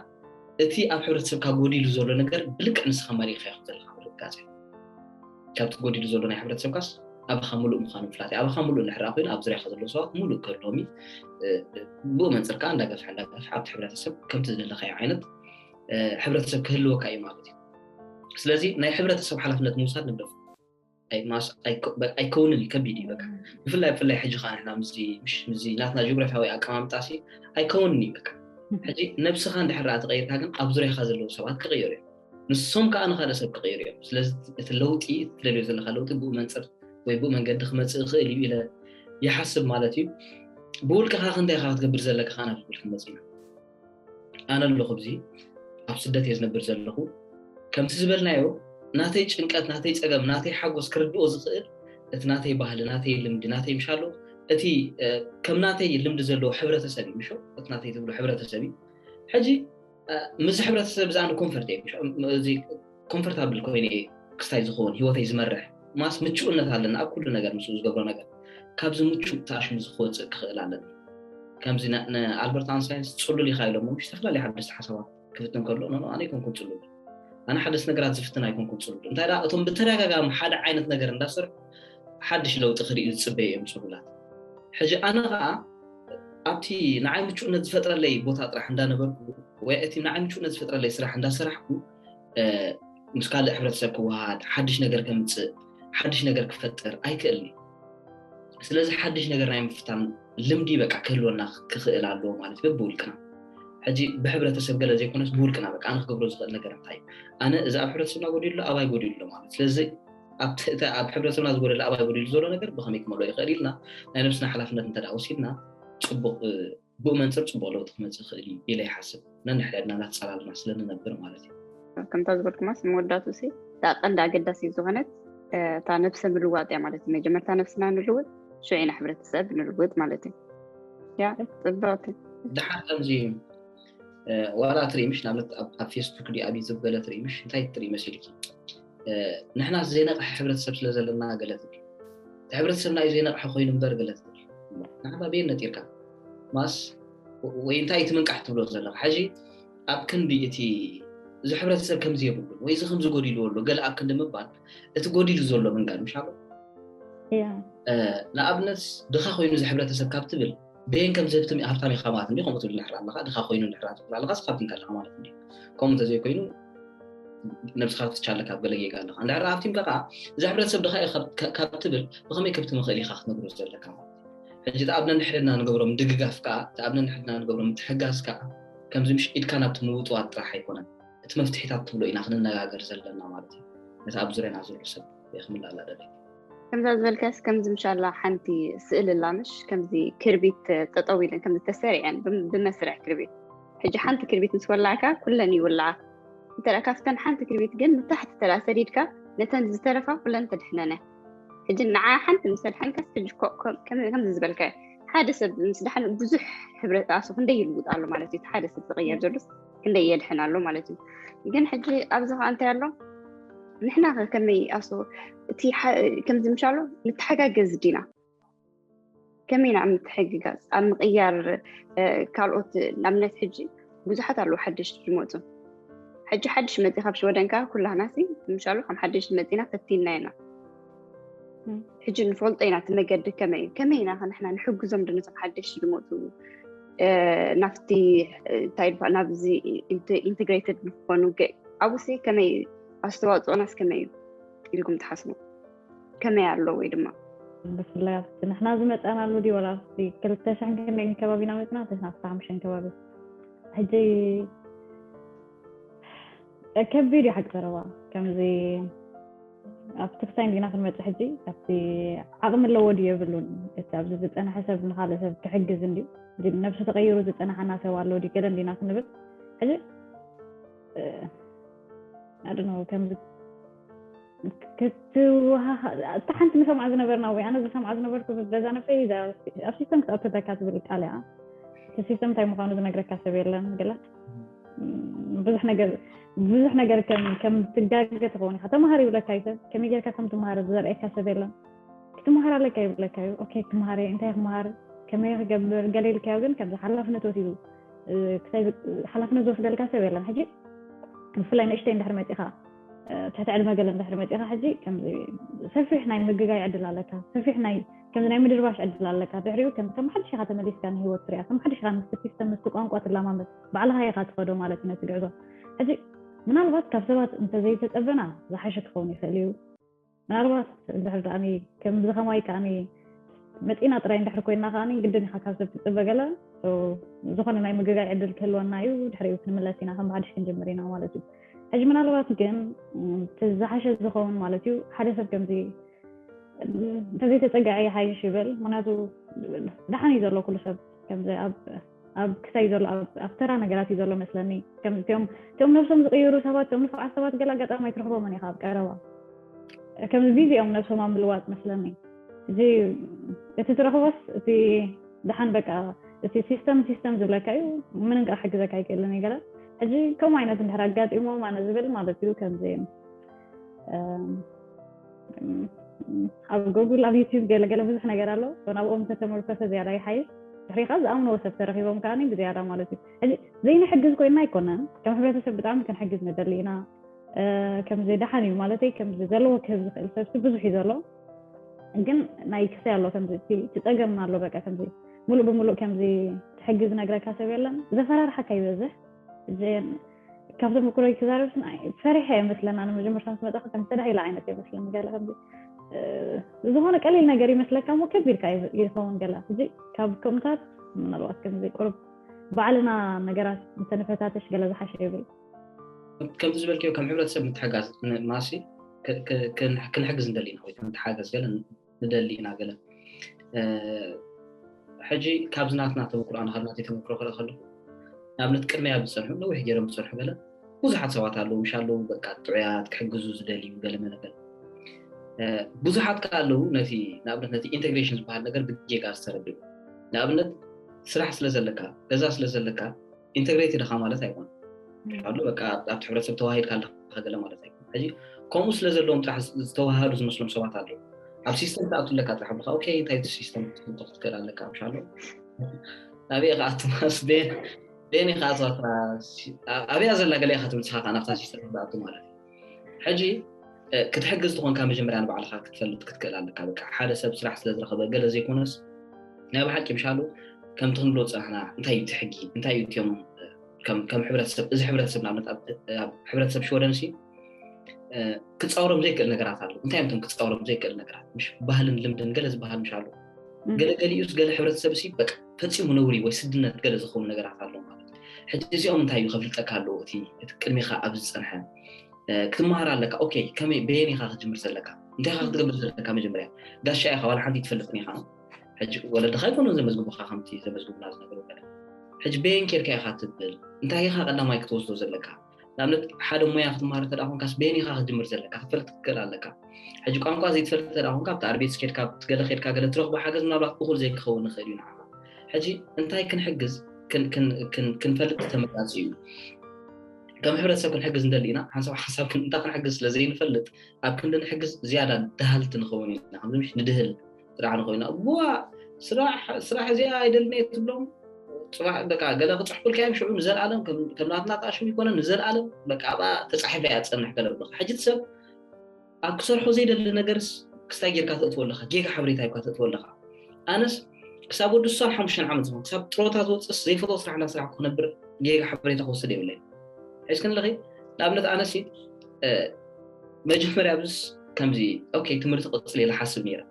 እቲ ኣብ ሕብረተሰብካ ጎዲሉ ዘሎ ነገር ብልክዕ ንስኻ መሪእኻ ኢኹም ዘለካ ምርግጋፅ ካብቲ ጎዲሉ ዘሎ ናይ ሕብረተሰብካስ ኣባኻ ሙሉእ ምዃኑ ምፍላጥ ኣባኻ ሙሉእ ንሕራ ኮይኑ ኣብ ዙሪያካ ዘለዉ ሰባት ሙሉእ ክህልዎም እዩ ብኡ መንፅር ከዓ እንዳገፍሐ እንዳገፍሐ ኣብቲ ሕብረተሰብ ከምቲ ዝደለካዮ ዓይነት ሕብረተሰብ ክህልወካ እዩ ማለት እዩ ስለዚ ናይ ሕብረተሰብ ሓላፍነት ምውሳድ ንብረፍ ኣይማስ ኣይኮ- በ- ኣይከውንን እዩ ከቢድ እዩ በቃ ብፍላይ ብፍላይ ሕጂ ከዓ ንሕና ምስዚ ምሽ- ምስዚ ናትና ጂኦግራፊያዊ ኣቀማምጣ ሲ ኣይከውንን እዩ በቃ ሕጂ ነብስኻ እንድሕር ኣ ተቀይርካ ግን ኣብ ዙሪያኻ ዘለዉ ሰባት ክቅየሩ እዮም ንሶም ከዓ ንካልእ ሰብ ክቅየሩ እዮም ስለዚ እቲ ለውጢ ትደልዮ ዘለካ ለውጢ ብኡ መንፅር ወይ ብኡ መንገዲ ክመፅእ ይኽእል እዩ ኢለ ይሓስብ ማለት እዩ ብውልቅኻ ክንደይ ኢኻ ክትገብር ዘለካ ከዓ ናብ ዝብል ክንመፅ ኢና ኣነ ኣለኹ ኣብዚ ኣብ ስደት እየ ዝነብር ዘለኹ ከምቲ ዝበልናዮ ናተይ ጭንቀት ናተይ ፀገም ናተይ ሓጎስ ክርድኦ ዝኽእል እቲ ናተይ ባህሊ ናተይ ልምዲ ናተይ ምሻሎ እቲ ከም ናተይ ልምዲ ዘለዎ ሕብረተሰብ እዩ ምሾ እቲ ናተይ ትብሎ ሕብረተሰብ እዩ ሕጂ ምስ ሕብረተሰብ ብዛዕባ ኮንፈርት እየ እዚ ኮንፈርታብል ኮይነ እየ ክስታይ ዝኸውን ህይወተይ ዝመርሕ ማስ ምቹእነት ኣለና ኣብ ኩሉ ነገር ምስኡ ዝገብሮ ነገር ካብዚ ምቹእ ተኣሽሙ ዝክወፅእ ክኽእል ኣለኒ ከምዚ ንኣልበርት ኣንስታይንስ ፅሉል ኢኻ ኢሎሞ ዝተፈላለዩ ሓደስቲ ሓሳባት ክፍትን ከሎ ኖ ኣነ ኣይኮንኩን ፅሉል ኣነ ሓደስቲ ነገራት ዝፍትን ኣይኮንኩን ፅሉል እንታይ ደኣ እቶም ብተደጋጋሚ ሓደ ዓይነት ነገር እንዳሰርሑ ሓድሽ ለውጢ ክርእዩ ዝፅበዩ እዮም ፅሉላት ሕጂ ኣነ ከዓ ኣብቲ ንዓይ ምቹእነት ዝፈጥረለይ ቦታ ጥራሕ እንዳነበርኩ ወይ እቲ ንዓይ ምቹእነት ዝፈጥረለይ ስራሕ እንዳሰራሕኩ ምስ ካልእ ሕብረተሰብ ክወሃድ ሓድሽ ነገር ከምፅእ ሓድሽ ነገር ክፈጥር ኣይክእልን እዩ ስለዚ ሓድሽ ነገር ናይ ምፍታን ልምዲ በቃ ክህልወና ክኽእል ኣለዎ ማለት በብውልቅና ሕጂ ብሕብረተሰብ ገለ ዘይኮነስ ብውልቅና በቃ ኣነ ክገብሮ ዝኽእል ነገር እንታይ ኣነ እዚ ኣብ ሕብረተሰብና ጎዲሉ ኣሎ ኣባይ ጎዲሉ ኣሎ ማለት ስለዚ ኣብቲ ኣብ ሕብረተሰብና ዝጎደለ ኣባይ ጎዲሉ ዘሎ ነገር ብኸመይ ክመልኦ ይኽእል ኢልና ናይ ነብስና ሓላፍነት እንተ ወሲድና ፅቡቕ ብኡ መንፅር ፅቡቕ ለውጢ ክመፅእ ይኽእል እዩ ኢለ ይሓስብ። ነንሕድሕድና እናተፀላልና ስለ ንነብር ማለት እዩ። ከምታ ዝበልኩማስ መወዳቱ ሲ እታ ቀንዲ ኣገዳሲ ዝኾነት እታ ነብሰ ምልዋጥ እያ ማለት እዩ። መጀመርታ ነብስና ንልውጥ፣ ሽዑ ኢና ሕብረተሰብ ንልውጥ ማለት እዩ። ያ ጽብቕቲ። ድሓር ከምዚ ዋላ ትርኢ ምሽ ንኣብነት ኣብ ፌስቡክ ዲ ኣብ ዩቱብ ገለ ትርኢ ምሽ እንታይ ትርኢ መሲልኪ? ንሕና ዘይነቕሐ ሕብረተሰብ ስለ ዘለና ገለ ትብል፣ እቲ ሕብረተሰብና እዩ ዘይነቕሐ ኮይኑ እምበር ገለ ትብል። ንሕና በየን ነጢርካ ማስ ወይ እንታይ እቲ ምንቃሕ ትብሎ ዘለኻ? ሕጂ ኣብ ክንዲ እቲ እዚ ሕብረተሰብ ከምዚ የብሉን ወይ እዚ ከምዚ ጎዲልዎ ኣሎ ገለ ኣብ ክንዲ ምባል፣ እቲ ጎዲሉ ዘሎ ምንጋር ምሽ ኣሎ። ንኣብነት ድኻ ኮይኑ እዚ ሕብረተሰብ ካብ ትብል በየን ከም ዝህብትም ሃብታም ኢኻ ማለት እንዲ ከምኡ ትብል ንሕራ ኣለኻ፣ ድኻ ኮይኑ ንሕራ ትብል ኣለኻ፣ ስኻብ ድንካ ኣለኻ ማለት እንዲ። ከምኡ እንተዘይኮይኑ ነብስኻ ክትቻለ ካብ ገለ ጌጋ ኣለኻ። እንድሕር ሃብቲምካ ከዓ እዚ ሕብረተሰብ ድኻ እዩ ካብ ትብል ብኸመይ ከብቲ ምኽእል ኢኻ ክትነግሮ ዘለካ ማለት እዩ። ሕጂ እቲ ኣብ ነንሕድና ንገብሮም ድግጋፍ ከዓ እቲ ኣብ ነንሕድና ንገብሮም ምትሕጋዝ ከዓ ከምዚ ምሽ ኢድካ ናብቲ ምውጥዋጥ ጥራሕ ኣይኮነን፣ እቲ መፍትሒታት ትብሎ ኢና ክንነጋገር ዘለና ማለት እዩ። ነቲ ኣብ ዙርያና ዘሎ ሰብ ክምላእ ኣላደለ ከምዛ ዝበልካስ ከምዚ ምሻላ ሓንቲ ስእሊ ኣላ ምሽ ከምዚ ክርቢት ጠጠው ኢለን ከምዚ ተሰሪዐን ብመስርዕ ክርቢት። ሕጂ ሓንቲ ክርቢት ምስ ወላዕካ ኩለን ይውላዓ። እንተ ካብተን ሓንቲ ክርቢት ግን ንታሕቲ ተላ ሰዲድካ ነተን ዝተረፋ ኩለን ተድሕነነ። ሕጂ ንዓ ሓንቲ ምስ ኣድሓንካስ ሕጂ ከምዚ ዝበልካ ሓደ ሰብ ምስ ደሓን ብዙሕ ሕብረት ኣሱ ክንደይ ይልውጥ ኣሎ ማለት እዩ። ሓደ ሰብ ዝቕየር ዘሎስ ክንደይ የድሕን ኣሎ ማለት እዩ። ግን ሕጂ ኣብዚ ከዓ እንታይ ኣሎ? ንሕና ከመይ ኣሱ እቲ ከምዚ ምሻሎ ንተሓጋገዝ ዲና? ከመይ ኢና ኣብ ምትሕግጋዝ ኣብ ምቕያር ካልኦት ንኣብነት ሕጂ ብዙሓት ኣለዉ ሓደሽቲ ዝመፁ። ሕጂ ሓድሽ መፂ ካብ ሽወደንካ ኩላህናሲ ምሻሎ ከም ሓደሽቲ መፂና ፈቲና ኢና። ሕጂ ንፈልጦ ኢና እቲ መገዲ ከመይ እዩ፣ ከመይ ኢና ንሕና ንሕግዞም ድነቶም ሓደሽቲ ዝመፁ ናብቲ እንታይ ናብዚ ኢንተግሬትድ ንክኾኑ ኣብሲ ከመይ ኣስተዋፅኦናስ ከመይ እዩ ኢልኩም ትሓስቡ? ከመይ ኣሎ ወይ ድማ ብፍላይ ኣብቲ ንሕና ዝመፀናሉ ድዩ ወላ ኣብቲ ክልተ ሽሕን ክንደይን ከባቢ ኢና መፅና ክልተ ሽሕን ሓሙሽተን ከባቢ ሕጂ ከቢድ እዩ ሓቂ ቀረባ ከምዚ ኣብቲ ክሳይ እንዲና ክንመፅእ ሕጂ ኣብቲ ዓቕሚ ኣለዎ ድዩ የብሉን እቲ ኣብዚ ዝፀንሐ ሰብ ንካልእ ሰብ ክሕግዝ እንድዩ ነብሱ ተቀይሩ ዝፀናሓና ሰብ ኣሎ ድዩ ገለ እንዲና ክንብል ሕጂ ኣድኖ ከምዚ ክትወሃሃ እታ ሓንቲ ንሰምዓ ዝነበርና ወይ ኣነ ዝሰምዓ ዝነበርኩ ገዛ ነብሰይ ኣብ ሲስተም ክትኣተካ ትብል ቃል እያ እቲ ሲስተም እንታይ ምዃኑ ዝነግረካ ሰብ የለን ገለ ብዙሕ ነገር ብዙሕ ነገር ከም ከም ትጋገ ትኸውን ኢኻ ተማሃር ይብለካ እዩ ሰብ ከመይ ጌርካ ከም ትመሃር ዘርእየካ ሰብ የለን ክትመሃር ኣለካ ይብለካ እዩ ኦኬ ክመሃር እንታይ ክመሃር ከመይ ክገብር ገለ ኢልካዮ ግን ከምዚ ሓላፍነት ወሲዱ ክሳይ ሓላፍነት ዝወስደልካ ሰብ የለን ሕጂ ብፍላይ ንእሽተይ እንድሕር መፂኻ ትሕቲ ዕድመ ገለ እንድሕር መፂኻ ሕጂ ሰፊሕ ናይ ምግጋይ ዕድል ኣለካ ሰፊሕ ናይ ከምዚ ናይ ምድርባሽ ዕድል ኣለካ ድሕሪኡ ከም ሓድሽ ኢኻ ተመሊስካ ንሂወት ትሪኣ ከም ሓድሽ ኢኻ ምስቲ ሲስተም ምስቲ ቋንቋ ትላማመድ ባዕልኻ ኢኻ ትኸዶ ማለት እዩ ነቲ ግዕዞ ሕጂ ምናልባት ካብ ሰባት እንተዘይተፀበና ዝሓሸ ክኸውን ይኽእል እዩ ምናልባት እንድሕር ደኣኒ ከምዚ ከማይ ከኣኒ መፂና ጥራይ እንድሕር ኮይና ከኣኒ ግድን ኢኻ ካብ ሰብ ትፅበ ገለ ዝኾነ ናይ ምግጋይ ዕድል ክህልወና እዩ ድሕሪኡ ክንምለስ ኢና ከም ብሓድሽ ክንጅምር ኢና ማለት እዩ ሕጂ ምናልባት ግን ዝሓሸ ዝኸውን ማለት እዩ ሓደ ሰብ ከምዚ እንተዘይተፀግዐ ይሓይሽ ይብል ምክንያቱ ደሓን እዩ ዘሎ ኩሉ ሰብ ከምዚ ኣብ ክሳይ ዘሎ ኣብ ተራ ነገራት እዩ ዘሎ መስለኒ እቶም ነብሶም ዝቅይሩ ሰባት እቶም ንፍዓት ሰባት ገለ ኣጋጣሚ ኣይትረኽቦምን ኢኻ ኣብ ቀረባ ከምዚ ቢዚ እዮም ነብሶም ኣብ ምልዋጥ መስለኒ እዚ እቲ ትረኽቦስ እቲ ደሓን በቃ እቲ ሲስተም ሲስተም ዝብለካ እዩ ምንም ከዓ ሕግዘካ ኣይክእልን እዩ ገለ ሕጂ ከምኡ ዓይነት እንድሕር ኣጋጢሞም ኣነ ዝብል ማለት እዩ ከምዚ ኣብ ጎጉል ኣብ ዩቲብ ገለገለ ብዙሕ ነገር ኣሎ ናብኦም ዝተተመርኮሰ ዝያዳ ይሓይሽ ድሕሪ ከዓ ዝኣምንዎ ሰብ ተረኪቦም ከዓ ብዝያዳ ማለት እዩ ሕጂ ዘይንሕግዝ ኮይና ኣይኮነን ከም ሕብረተሰብ ብጣዕሚ ክንሕግዝ ንደሊ ኢና ከምዚ ደሓን እዩ ማለተይ ከምዚ ዘለዎ ክህብ ዝኽእል ሰብሲ ብዙሕ እዩ ዘሎ ግን ናይ ክሰይ ኣሎ ከምዚ ትፀገምና ኣሎ በቃ ከምዚ ሙሉእ ብምሉእ ከምዚ ትሕጊ ዝነግረካ ሰብ የለን ዘፈራርሓካ ይበዝሕ ካብ ተመክሮይ ክዛረብ ፈሪሐ እየ መስለና ንመጀመርታ ምስ መጣኹ ከም ተዳሂለ ዓይነት እየ መስለኒ ገለ ከም ዝኾነ ቀሊል ነገር ይመስለካ እሞ ከቢድካ ይኸውን ገለ ሕጂ ካብ ከምታት ምናልባት ከምዚ ቁርብ ባዕልና ነገራት እንተንፈታተሽ ገለ ዝሓሸ ይብል ከምቲ ዝበልክዮ ከም ሕብረተሰብ ምትሕጋዝ ማሲ ክንሕግዝ ንደሊ ኢና ወይ ክንተሓገዝ ገለ ንደሊ ኢና ገለ ሕጂ ካብዚ ናትና ተመክሮ ኣነ ካብ ናተይ ተመክሮ ክርኢ ከለኹ ንኣብነት ቅድመይ ኣብ ዝፀንሑ ነዊሕ ገይሮም ዝፀንሑ ገለ ብዙሓት ሰባት ኣለዉ ምሽ ኣለዉ በቃ ጥዑያት ክሕግዙ ዝደልዩ ገለ መለበል ብዙሓት ከ ኣለዉ ነቲ ንኣብነት ነቲ ኢንቴግሬሽን ዝበሃል ነገር ብጌጋ ዝተረድኡ ንኣብነት ስራሕ ስለ ዘለካ ገዛ ስለ ዘለካ ኢንተግሬትድ ኢኻ ማለት ኣይኮነ ኣሎ በቃ ኣብቲ ሕብረተሰብ ተዋሂድካ ኣለካ ገለ ማለት ኣይኮነ ሕጂ ከምኡ ስለ ዘለዎም ጥራሕ ዝተዋሃዱ ዝመስሎም ሰባት ኣለዉ ኣብ ሲስተም ትኣቱ ኣለካ ጥራሕ ብልካ ኦኬ እንታይ እቲ ሲስተም ክትፈልጦ ክትክእል ኣለካ ምሽ ኣሎ ናበይ ከኣቱ ማስ ቤን ቤን ከኣቱ ኣብያ ዘላ ገለ ኢኻ ትብል ስኻ ናብታ ሲስተም ትኣቱ ማለት እዩ ሕጂ ክትሕግዝ ዝኾንካ መጀመርያ ንባዕልኻ ክትፈልጥ ክትክእል ኣለካ በቃ ሓደ ሰብ ስራሕ ስለ ዝረኸበ ገለ ዘይኮነስ ናይ ብሓቂ ምሻሉ ከምቲ ክንብሎ ዝፀናሕና እንታይ እዩ እቲ ሕጊ እንታይ እዩ እትዮም ከም ሕብረተሰብ እዚ ሕብረተሰብ ንኣብነት ኣብ ሕብረተሰብ ሽወደን ሲ ክፃውሮም ዘይክእል ነገራት ኣሎ እንታይ እዮም ክፃውሮም ዘይክእል ነገራት ምሽ ባህልን ልምድን ገለ ዝበሃል ምሽ ኣሎ ገለገሊኡስ ገለ ሕብረተሰብ ሲ በቃ ፈፂሙ ነውሪ ወይ ስድነት ገለ ዝኸውን ነገራት ኣሎ ማለት ሕጂ እዚኦም እንታይ እዩ ከፍልጠካ ኣለዎ እቲ ቅድሚኻ ኣብ ዝፀንሐ ክትመሃር ኣለካ ኦኬ ከመይ በየን ኢኻ ክትጅምር ዘለካ እንታይ ኢኻ ክትገብር ዘለካ መጀመርያ ጋሻ ኢኻ ዋላ ሓንቲ ትፈልጥን ኢኻ ሕጂ ወለድኻ ኣይኮኑን ዘመዝግቡኻ ከምቲ ዘመዝግቡና ዝነበሩ ገለ ሕጂ በየን ኬድካ ኢኻ ትብል እንታይ ኢኻ ቀዳማይ ክትወስዶ ዘለካ ንኣብነት ሓደ ሞያ ክትመሃር እንተ ኮንካስ በየን ኢኻ ክትጅምር ዘለካ ክትፈልጥ ክትክእል ኣለካ ሕጂ ቋንቋ ዘይትፈልጥ እንተ ኮንካ ኣብቲ ኣርቤት ስኬድካ ገለ ኬድካ ገለ ትረኽቦ ሓገዝ ምናልባት እኹል ዘይክኸውን ንኽእል እዩ ንዓኻ ሕጂ እንታይ ክንሕግዝ ክንፈልጥ ተመራፂ እዩ ከም ሕብረተሰብ ክንሕግዝ እንደሊ ኢና ሓንሳብ ሓንሳብ እንታይ ክንሕግዝ ስለ ዘይንፈልጥ ኣብ ክንዲ ንሕግዝ ዝያዳ ደሃልቲ ንኸውን ኢና ከምዚ ምሽ ንድህል ስራሕ ንኾይና ዋ ስራሕ ስራሕ እዚኣ ኣይደልነ ትብሎም ፅባሕ በቃ ገለ ክፅሕፉልካ እዮም ሽዑ ንዘለኣለም ከም ናትና ጣሽም ይኮነ ንዘለኣለም በቃ ኣብኣ ተፃሒፋ እያ ትፀንሕ ገለ ብለካ ሕጂ ሰብ ኣብ ክሰርሖ ዘይደሊ ነገርስ ክስታይ ጌርካ ተእትወ ኣለካ ጌጋ ሓበሬታ ይብካ ተእትወ ኣለካ ኣነስ ክሳብ ወዲ ሱሳን ሓሙሽተን ዓመት ዝኮን ክሳብ ጥሮታ ዝወፅስ ዘይፈትዎ ስራሕ እንዳስራሕ ክነብር ጌጋ ሓበሬታ ክወስድ የብለይ ሕዝክን ኣለኺ ንኣብነት ኣነሲ መጀመርያ ብስ ከምዚ ኦኬ ትምህርቲ ቅፅል ኢለ ሓስብ ነይረ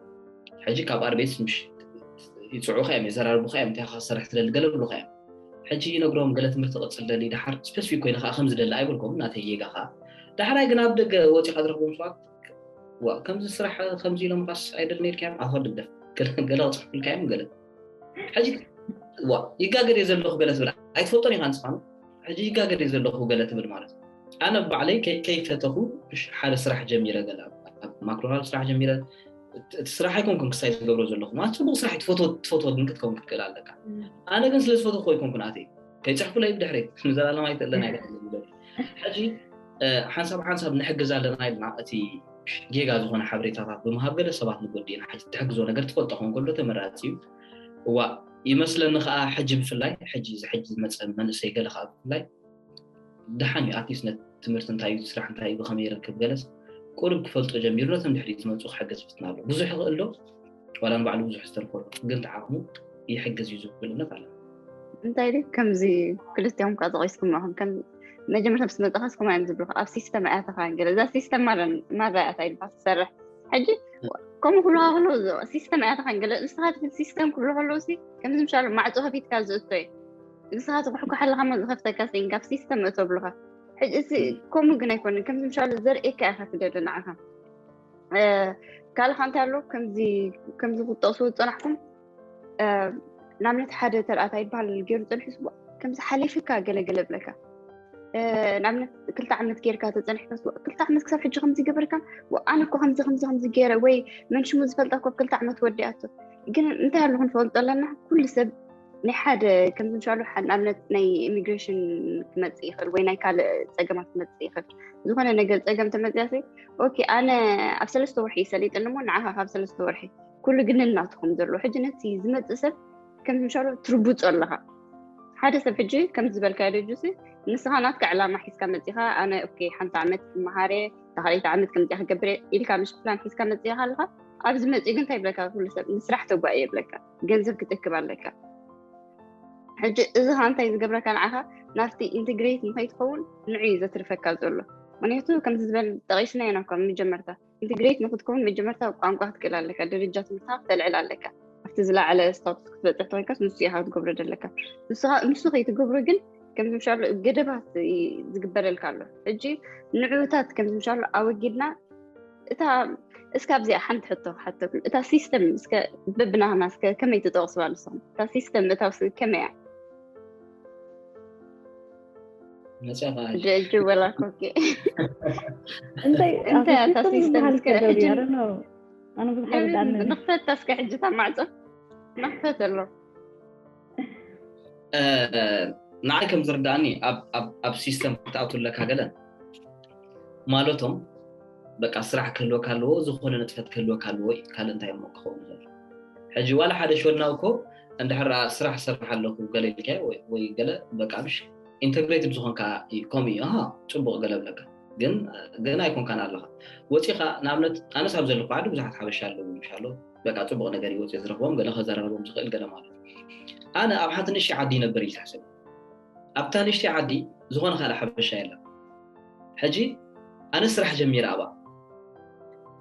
ሕጂ ካብ ኣርቤት ምሽ ይፅዑካ እዮም የዘራርቡካ እዮም እንታይ ክሰርሕ ትደሊ ገለ ብሉካ እዮም ሕጂ ይነግሮም ገለ ትምህርቲ ቅፅል ደሊ ድሓር ስፔሲፊክ ኮይነ ከዓ ከምዚ ደሊ ኣይበልኩም ናተይ ጌጋ ከዓ ዳሕራይ ግን ኣብ ደገ ወፂካ ዝረክቦም ሰባት ዋ ከምዚ ስራሕ ከምዚ ኢሎም ስ ኣይደል ነርካ እዮም ኣፈር ድግደፍ ገለ ክፅሕፉልካ እዮም ገለ ሕጂ ዋ ይጋገር እየ ዘለኹ ገለ ትብል ኣይትፈልጦን ኢካ ንስኻ ሕጂ ይጋገር እየ ዘለኹ ገለ ትብል ማለት ኣነ ባዕለይ ከይፈተኹ ሓደ ስራሕ ጀሚረ ገለ ኣብ ማክሮናል ስራሕ ጀሚረ እቲ ስራሕ ኣይኮንኩን ክሳይ ዝገብሮ ዘለኹ ማለት ፅቡቅ ስራሕ ትፈትዎ ግን ክትከውን ክትክእል ኣለካ ኣነ ግን ስለ ዝፈተኹ ኣይኮንኩን ኣተይ ከይፅሕፉለይ ብድሕሪ ንዘላለም ኣይትእለና ኣይደለ ሕጂ ሓንሳብ ሓንሳብ ንሕግዝ ኣለና ኢልና እቲ ጌጋ ዝኾነ ሓበሬታታት ብምሃብ ገለ ሰባት ንጎዲ ኢና ሕጂ ትሕግዞ ነገር ትፈልጦ ክኸውን ከሎ ተመራፂ እዩ እዋ ይመስለኒ ከዓ ሕጂ ብፍላይ ሕጂ እዚ ሕጂ ዝመፀ መንእሰይ ገለ ከዓ ብፍላይ ደሓን እዩ ኣትሊስት ነቲ ትምህርቲ እንታይ እዩ ስራሕ እንታይ እዩ ብኸመይ ይረክብ ገለስ ቁሩብ ክፈልጦ ጀሚሩ ነቶም ድሕሪ ዝመፁ ክሕገዝ ይፍትና ኣሎ ብዙሕ ይኽእል ዶ ዋላ ንባዕሉ ብዙሕ ዝተርፎ ግን ተዓቕሙ ይሕግዝ እዩ ዝብል እምነት ኣሎ እንታይ ድዩ ከምዚ ክልቲኦም ካ ጠቂስኩም ኢኹም ከም መጀመርታ ምስ መጣኻስ ከምኡ እዮም ዝብሉ ኣብ ሲስተም ኣያተኻ ገለ እዛ ሲስተም ማራ እያ እንታይ ኢልካ ትሰርሕ ሕጂ ከምኡ ክብልኻ ከለዉ ሲስተም ኣያተኻ ገለ ንስኻ ትብል ሲስተም ክብሉ ከለዉ ሲ ከምዚ ምሻሉ ማዕፆ ከፊትካ ዝእቶ እዩ ንስኻ ትኩሕኩሕ ኣለኻ ሞ ዝኸፍተካ ሲ ካብ ሲስተም እቶ ብሉኻ ሕጂ እዚ ከምኡ ግን ኣይኮንን ከምዚ ምሻሉ ዘርእየካ ኢኻ ትደሊ ንዓኻ ካልኻ እንታይ ኣሎ ከምዚ ክጠቕሱ ዝፀናሕኩም ንኣብነት ሓደ ተርኣታ ይበሃል ገይሩ ፀንሑ ስቡእ ከምዚ ሓሊፍካ ገለገለ ብለካ ንኣብነት ክልተ ዓመት ገይርካ ተፀኒሕካ ስቡእ ክልተ ዓመት ክሳብ ሕጂ ከምዚ ገበርካ ኣነ እኮ ከምዚ ከምዚ ከምዚ ገይረ ወይ መን ሽሙ ዝፈልጣ እኮ ክልተ ዓመት ወዲኣቶ ግን እንታይ ኣሎ ክንፈልጦ ኣለና ኩሉ ሰብ ናይ ሓደ ከምዚ ምሻሉ ንኣብነት ናይ ኢሚግሬሽን ክመፅእ ይኽእል ወይ ናይ ካልእ ፀገማት ክመፅእ ይኽእል ዝኾነ ነገር ፀገም ተመፅያ ኦኬ ኣነ ኣብ ሰለስተ ወርሒ ሰሊጥኒ እሞ ንዓኻ ካብ ሰለስተ ወርሒ ኩሉ ግን ናትኹም ዘሎ ሕጂ ነቲ ዝመፅእ ሰብ ከም ምሻሉ ትርቡፆ ኣለኻ ሓደ ሰብ ሕጂ ከም ዝበልካ ደጁሲ ንስኻ ናትካ ዕላማ ሒዝካ መፂኻ ኣነ ኦኬ ሓንቲ ዓመት ክመሃር እየ ተኻሊቲ ዓመት ከምዚኣ ክገብር እየ ኢልካ ምሽ ፕላን ሒዝካ መፂኻ ኣለኻ ኣብዚ መፂኡ ግን እንታይ ይብለካ ኩሉ ሰብ ንስራሕ ተጓእ የብለካ ገንዘብ ክትእክብ ኣለካ ሕጂ እዚ ኸ እንታይ ዝገብረካ ንዓኻ ናብቲ ኢንትግሬት ንኸይትኸውን ንዑ እዩ ዘትርፈካ ዘሎ ምክንያቱ ከምዚ ዝበል ጠቂስና ኢና ካብ መጀመርታ ኢንትግሬት ንክትከውን መጀመርታ ቋንቋ ክትክእል ኣለካ ደረጃ ትምህርትካ ክተልዕል ኣለካ ኣብቲ ዝለዓለ ስታቱስ ክትበፅሕ ተኮንካስ ንሱ ኢካ ክትገብሮ ዘለካ ንሱ ከይትገብሮ ግን ከምዚ ምሻሉ ገደባት ዝግበረልካ ኣሎ ሕጂ ንዕውታት ከምዚ ምሻሉ ኣወጊድና እታ እስካብ እዚኣ ሓንቲ ሕቶ ክሓተኩም። እታ ሲስተም እስከ በብናህና እስከ ከመይ ትጠቕስዋ ንስኹም? እታ ሲስተም እታ ስ-፣ ከመይ እያ? መጽኻ ጀ-፣ ጅወላ ኮኬ። እንታይ እንታይ ኣብ እታ ሲስተም ሲስተም ዝበሃል እስከ ነገር ሕጂ እዩ? I don't know። ኣነ ብዙሕ ኣይርዳእንን። ንኽፈታ እስከ ሕጂ እታ ማዕጾ። ንኽፈት ኣሎ። እ፣ ንዓይ ከም ዝርዳእኒ ኣብ፣ ኣብ፣ ኣብ ሲስተም ክትኣቱ ኣለካ ገለ ማለቶም በቃ ስራሕ ክህልወካ ኣለዎ፣ ዝኾነ ንጥፈት ክህልወካ ኣለዎ እዩ። ካልእ እንታይ እሞ ክኸውን ይኽእል? ሕጂ ዋላ ሓደ ሸወድናዊ እኮ እንድሕር ስራሕ ሰርሕ ኣለኹ ገለ ኢልካ ወይ፣ ወይ ገለ በቃ ምሽ ኢንተግሬትድ ዝኾንካ እዩ፣ ከምኡ እዩ። ኣሃ፣ ጽቡቕ ገለ ብለካ። ግን፣ ግን ኣይኮንካን ኣለኻ። ወጺኻ ንኣብነት ኣነስ ኣብ ዘለኹ ዓዲ ብዙሓት ሓበሻ ኣለዉ፣ ምሽ ኣሎ። በቃ ጽቡቕ ነገር እዩ፣ ወጺ ዝረኽቦም ገለ ከዘራርቦም ዝኽእል ገለ ማለት እዩ። ኣነ ኣብ ሓንቲ ንእሽተይ ዓዲ ይነብር እዩ ዝሓሰብ። ኣብታ ንእሽተይ ዓዲ ዝኾነ ካልእ ሓበሻ የለን። ሕጂ ኣነ ስራሕ ጀሚረ ኣብኣ።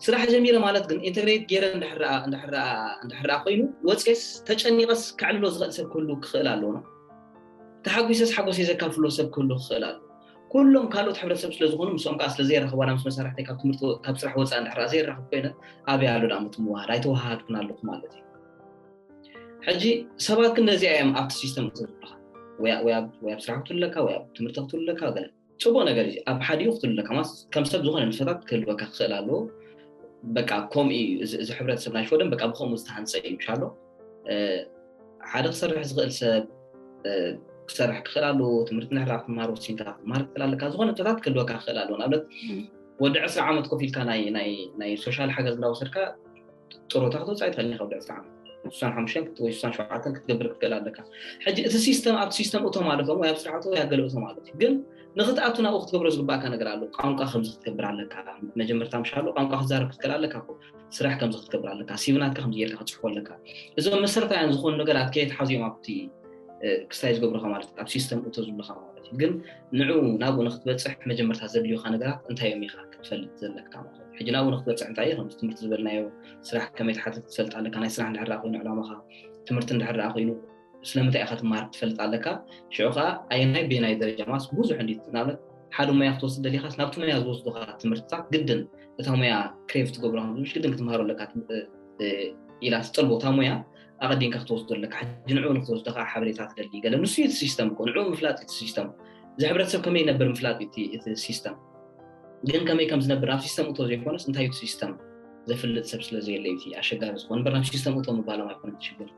ስራሕ ጀሚረ ማለት ግን ኢንተግሬት ገይረ እንድሕር ደኣ፣ እንድሕር ደኣ፣ እንድሕር ደኣ ኮይኑ ወጺኤስ ተጨኒቐስ ከዕልሎ ዝኽእል ሰብ ክህሉ ክኽእል ኣለዎ። ተሓጒሰስ ሓጎሰይ ዘካፍሎ ሰብ ክህሉ ክኽእል ኣለዎ። ኩሎም ካልኦት ሕብረተሰብ ስለ ዝኾኑ ምስኦም ከዓ ስለ ዘይራኸብ ዋላ ምስ መሳርሕተይ ካብ ትምህርቲ ወ-፣ ካብ ስራሕ ወፃእ እንድሕር ደኣ ዘይራኸብ ኮይነ ኣበይ ኣሎ ደኣ ምትምውሃድ? ኣይተወሃሃድኩን ኣለኹ ማለት እዩ። ሕጂ ሰባት ግን ነዚኣ እዮም ኣብቲ ሲስተም እቶ ዝብልኻ። ወይ፣ ወይ ኣብ፣ ወይ ኣብ ስራሕ ክትህሉ ኣለካ፣ ወይ ኣብ ትምህርቲ ክትህሉ ኣለካ፣ ገለ። ጽቡቕ ነገር እዩ። ኣብ ሓዲኡ ክትህሉ ኣለካ። ማስ-፣ ከም ሰብ ዝኾነ ንጥፈታት ክህልወካ ክኽእል ኣለዎ። በቃ ከምኡ እዩ። እዚ፣ እዚ ሕብረተሰብ ናይ ሽወደን በቃ ብኸምኡ ዝተሃንጸ እዩ። ምሽ ኣሎ፣ እ፣ ሓደ ክሰርሕ ዝኽእል ሰብ፣ እ፣ ክሰርሕ ክኽእል ኣለዎ። ትምህርቲ እንድሕር ክትምሃር ወሲንካ ክትምሃር ክኽእል ኣለካ። ዝኾነ ንጥፈታት ክህልወካ ክኽእል ኣለዎ። ንኣብነት እም። ወዲ ዕስራ ዓመት ኮፍ ኢልካ ናይ፣ ናይ፣ ናይ ሶሻል ሓገዝ እንዳወሰድካ ጥሮታ ክትወፅእ ኣይትኽእልን ኢኻ። ወዲ ዕስራ ዓመት፣ ስሳን ሓሙሽተን ክት-፣ ወይ ስሳን ሸውዓተን ክትገብር ክትክእል ኣለካ። ሕጂ እቲ ሲስተም፣ ኣብቲ ሲስተም እቶ ማለት ወይ ኣብ ስራሕ እቶ ወይ ኣብ ገለ እቶ ማለት እዩ። ግን ንኽትኣቱ ናብኡ ክትገብሮ ዝግባእካ ነገር ኣሎ። ቋንቋ ከምዚ ክትገብር ኣለካ። መጀመርታ ምሽ ኣሎ ቋንቋ ክትዛረብ ክትክእል ኣለካ እኮ። ስራሕ ከምዚ ክትገብር ኣለካ። ሲቪ ናትካ ከምዚ ጌርካ ክትጽሕፎ ኣለካ። እዞም መሰረታውያን ዝኾኑ ነገራት ከየትሓዙ እዮም ኣብቲ፣ እ፣ ክስታይ ዝገብሩኻ ማለት እዩ። ኣብ ሲስተም እቶ ዝብሉኻ ማለት እዩ። ግን ንዑ ናብኡ ንክትበጽሕ መጀመርታ ዘድልዩኻ ነገራት እንታይ እዮም ኢኻ ክትፈልጥ ዘለካ ማለት እዩ። ሕጂ ናብኡ ንክትበጽሕ እንታይ እዩ? ከምዚ ትምህርቲ ዝበልናዮ ስራሕ ከመይ ትሓትት ትፈልጥ ኣለካ። ናይ ስራሕ እንድሕር ደኣ ኮይኑ ዕላማኻ ትምህርቲ እንድሕር ደኣ ኮይኑ ስለምንታይ ኢኻ ትምሃር ትፈልጥ ኣለካ። ሽዑ ኸዓ ኣየናይ በየናይ ደረጃ ማስ ብዙሕ እንዲ ንኣብነት ሓደ ሞያ ክትወስድ ደሊኻስ ናብቲ ሞያ ዝወስዱኻ ትምህርትታት ግድን እታ ሞያ ክሬቭ ትገብሮ ከም ዝብልሽ ግድን ክትምሃሮ ኣለካ እ፣ እ፣ ኢላ ትጠልቦ እታ ሞያ ኣቐዲምካ ክትወስዶ ኣለካ። ሕጂ ንዕኡ ንክትወስዶ ከዓ ሓበሬታ ትደሊ። ገለ ንሱ እዩ እቲ ሲስተም እኮ፣ ንዕኡ ምፍላጥ እዩ እቲ ሲስተም። እዚ ሕብረተሰብ ከመይ ይነብር ምፍላጥ እዩ እቲ፣ እቲ ሲስተም። ግን ከመይ ከም ዝነብር ናብ ሲስተም እቶ ዘይኮነስ እንታይ እዩ እቲ ሲስተም ዘፍልጥ ሰብ ስለ ዘየለ እዩ እቲ ኣሸጋሪ ዝኾነ። እምበር ናብ ሲስተም እቶ ምባሎም ኣይኮነን እቲ ሽግር።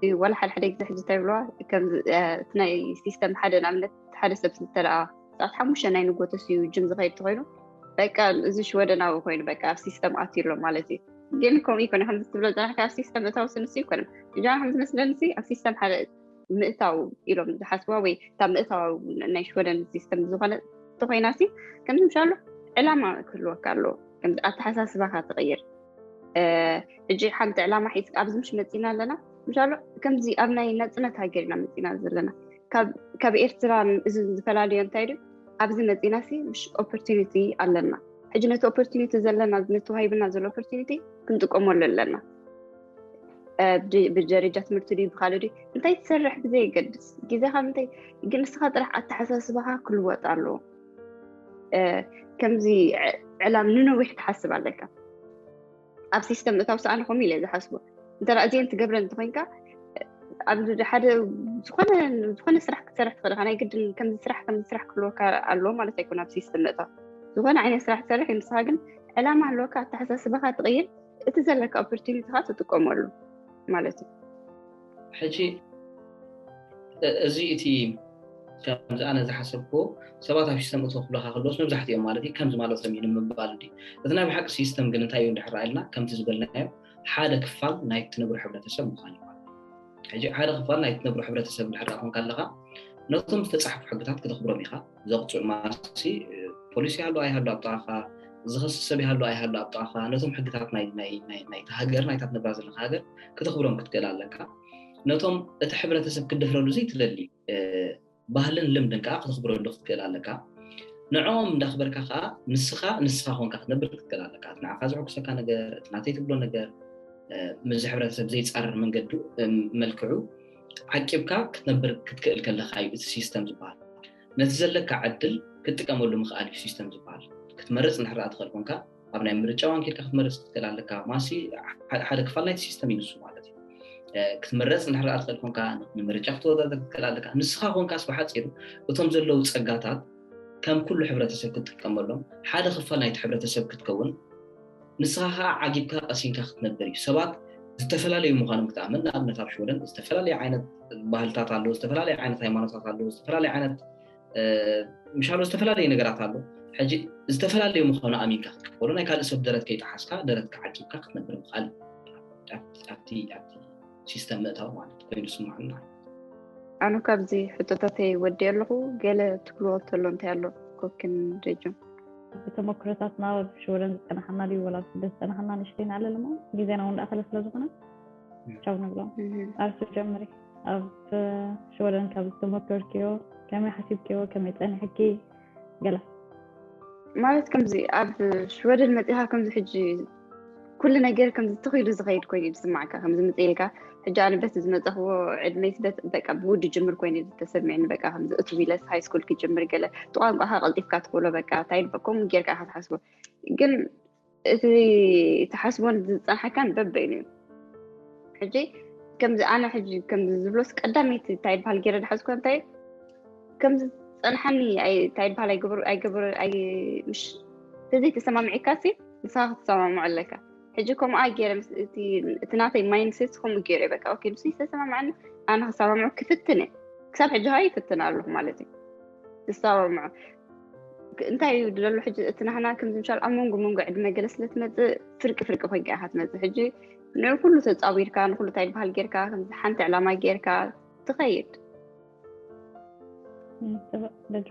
እዩ። ዋላ ሓደ ሓደ ግዜ ሕጂ እንታይ ይብለዋ፣ ከም፣ እ፣ እቲ ናይ ሲስተም ሓደ ንኣብነት ሓደ ሰብ እንተ ደኣ ሰዓት ሓሙሽተ ናይ ንጎተስ እዩ ጅም ዝኸይድ ተኾይኑ፣ በቃ እዚ ሽወደናዊ ኮይኑ በቃ ኣብ ሲስተም ኣትዩ ኣሎ ማለት እዩ። ግን ከምኡ ይኮነ፣ ከምዚ ትብሎ ዝነበርካ ኣብ ሲስተም እታው ስንስ ይኮነ። እጃ ከም ዝመስለንሲ ኣብ ሲስተም ሓደ ምእታው ኢሎም ዝሓስብዋ ወይ እታ ምእታው ናይ ሽወደን ሲስተም ዝኾነ ተኾይናሲ፣ ከምዚ ምሻሉ ዕላማ ክህልወካ ኣለዎ። ከምዚ ኣተሓሳስባኻ ትቕይር። እ፣ ሕጂ ሓንቲ ዕላማ ሒዝካ ኣብዚ ምሽ መጺና ኣለና፣ ምሻሉ ከምዚ ኣብ ናይ ናጽነት ሃገር ኢና መጺና ዘለና። ካብ፣ ካብ ኤርትራ እዚ ዝፈላለዮ እንታይ ድዩ? ኣብዚ መጺናሲ ምሽ ኦፖርቹኒቲ ኣለና። ሕጂ ነቲ ኦፖርቹኒቲ ዘለና፣ ነቲ ተዋሂብና ዘሎ ኦፖርቹኒቲ ክንጥቀመሉ ኣለና። እ፣ ብደ-፣ ብደረጃ ትምህርቲ ድዩ፣ ብኻልእ ድዩ፣ እንታይ ትሰርሕ ብዘይገድስ፣ ግዜኻ ምንታይ፣ ግን ንስኻ ጥራሕ ኣተሓሳስባኻ ክልወጥ ኣለዎ። እ፣ ከምዚ ዕ-፣ ዕላም ንነዊሕ ትሓስብ ኣለካ። ኣብ ሲስተም እታው ሰኣነ ከምኡ ኢለ ዝሓስቦ። እንተ ደኣ እዚአን ትገብረን እንተኾይንካ፣ ኣብ ሓደ ዝኾነ፣ ዝኾነ ስራሕ ክትሰርሕ ትኽእል ኢኻ። ናይ ግድን ከምዚ ስራሕ፣ ከምዚ ስራሕ ክህልወካ ኣለዎ ማለት ኣይኮነ ኣብ ሲስተም ምእታው። ዝኾነ ዓይነት ስራሕ ትሰርሕ እዩ፣ ንስኻ ግን ዕላማ ኣለካ፣ ኣተሓሳስባኻ ትቕይር፣ እቲ ዘለካ ኦፖርቹኒቲ ኸኣ ትጥቀመሉ ማለት እዩ። ሕጂ እ-፣ እዚ እቲ ከምዚ ኣነ ዝሓሰብክዎ ሰባት ኣብ ሲስተም እቶ ክብለኻ ከለዎስ መብዛሕትኦም ማለት እዩ ከምዚ ማለቶም እዩ ንምባል እንዲ። እቲ ናይ ብሓቂ ሲስተም ግን እንታይ እዩ እንድሕር ኢልና ከምቲ ዝበልናዮ ሓደ ክፋል ናይ ትነብሮ ሕብረተሰብ ምዃን እዩ ማለት እዩ። ሕጂ ሓደ ክፋል ናይ ትነብሮ ሕብረተሰብ እንድሕር ደኣ ኮንካ ኣለኻ ነቶም ዝተጻሕፉ ሕግታት ክተኽብሮም ኢኻ። ዘቕጽዑ ማለትሲ ፖሊስ ይሃሉ ኣይሃሉ ኣብ ጥቓኻ፣ ዝኸስስ ሰብ ይሃሉ ኣይሃሉ ኣብ ጥቓኻ ነቶም ሕግታት ናይ፣ ናይ፣ ናይ፣ ናይቲ ሃገር ናይታ ትነብራ ዘለኻ ሃገር ክተኽብሮም ክትክእል ኣለካ። ነቶም እቲ ሕብረተሰብ ክድፍረሉ ዘይትደሊ እ፣ ባህልን ልምድን ከዓ ክትኽብረሉ ክትክእል ኣለካ። ንዕኦም እንዳኽበርካ ከዓ ንስኻ ንስኻ ኮንካ ክትነብር ክትክእል ኣለካ። እቲ ንዓኻ ዝሕጉሰካ ነገር፣ እቲ ናተይ ትብሎ ነገር እ፣ ምስዚ ሕብረተሰብ ዘይፃረር መንገዱ እ፣ መልክዑ ዓቂብካ ክትነብር ክትክእል ከለካ እዩ እቲ ሲስተም ዝበሃል። ነቲ ዘለካ ዕድል ክትጥቀመሉ ምኽኣል እዩ ሲስተም ዝበሃል። ክትመርፅ እንድሕር ደኣ ትኽእል ኮንካ ኣብ ናይ ምርጫ እዋን ኬድካ ክትመርፅ ክትክእል ኣለካ። ማሲ ሓደ ክፋል ናይቲ ሲስተም እዩ ንሱ ማለት እዩ። ክትምረፅ እንድሕር ደኣ ትኽእል ኮንካ፣ ንምርጫ ክትወዳደር ክትክእል ኣለካ። ንስኻ ኮንካስ ብሓፂሩ እቶም ዘለዉ ፀጋታት ከም ኩሉ ሕብረተሰብ ክትጥቀመሎም፣ ሓደ ክፋል ናይቲ ሕብረተሰብ ክትከውን፣ ንስኻ ከዓ ዓጊብካ ቀሲንካ ክትነብር እዩ። ሰባት ዝተፈላለዩ ምዃኖም ክትኣምን። ንኣብነት ኣብ ሽወደን ዝተፈላለዩ ዓይነት ባህልታት ኣለዉ፣ ዝተፈላለዩ ዓይነት ሃይማኖታት ኣለዉ፣ ዝተፈላለዩ ዓይነት ምሻሎ ዝተፈላለዩ ነገራት ኣሎ። ሕጂ ዝተፈላለዩ ምዃኑ ኣሚንካ ክትቀበሎ፣ ናይ ካልእ ሰብ ደረት ከይጠሓስካ ደረትካ ዓቂብካ ክትነብር ምኽኣል ኣብቲ ኣብቲ ሲስተም ምእታው ማለት ኮይኑ ዝስማዓና። ኣነ ካብዚ ሕቶታተይ ወዲ ኣለኹ። ገለ ትብልዎ ተሎ እንታይ ኣሎ ኮኪን ሬጅም? ብተመክሮታትና ኣብ ሽወደን ዝፀናሓና ድዩ ወላ ኣብ ስደት ዝፀናሓና ንእሽተይ ንኣለለሞ ግዜና እውን ዳኣኸለ ስለ ዝኾነ ቻው ንብሎም። ኣርሱ ጀምሪ። ኣብ ሽወደን ካብ ዝተመከርክዮ ከመይ ሓሲብክዮ፣ ከመይ ፀኒሕኪ? ገለ ማለት ከምዚ ኣብ ሽወደን መፂኻ ከምዚ ሕጂ ኩሉ ነገር ከምዚ ትኽኢሉ ዝኸይድ ኮይኑ እዩ ዝስማዕካ። ከምዚ ምፅ ኢልካ ሕጂ ኣነ በቲ ዝመፀኽዎ ዕድመይ ስደት በቃ ብውዲ ጅምር ኮይኑ እዩ ዝተሰሚዕኒ። በቃ ከምዚ እትው ኢለስ ሃይ ስኩል ክጅምር ገለ እቲ ቋንቋኻ ቀልጢፍካ ትኽእሎ በቃ እንታይ ከምኡ ጌርካ ኢኻ ትሓስቦ። ግን እቲ ትሓስቦን ዝፀንሓካን በበይኑ እዩ። ሕጂ ከምዚ ኣነ ሕጂ ከምዚ ዝብሎስ ቀዳመይቲ እንታይ ይበሃል ገይረ ድሓዝኮ እንታይ ከምዚ ዝፀንሓኒ እንታይ ይበሃል ኣይገብር ኣይገብር ምሽ ተዘይተሰማሚዕካ ሲ ንስኻ ክትሰማምዖ ኣለካ። ሕጂ ከምኡ ገይረ እቲ ናተይ ማይንድሴት ከምኡ ገይረ በቃ ኦኬ ምስ ተሰማምዐኒ ኣነ ክሰማምዖ ክፍትን እየ። ክሳብ ሕጂ ኸዓ ይፍትን ኣለኹ ማለት እዩ። ዝሰማምዖ እንታይ እዩ ዘሎ ሕጂ እቲ ናህና ከምዚ ምሻል ኣብ መንጎ መንጎ ዕድመ ገለ ስለ ትመፅእ ፍርቂ ፍርቂ ኮይንካ ኢኻ ትመፅእ። ሕጂ ንኩሉ ተፃዊርካ ንኩሉ እንታይ ዝበሃል ጌርካ ከምዚ ሓንቲ ዕላማ ጌርካ ትኸይድ። ፅቡቅ ደጆ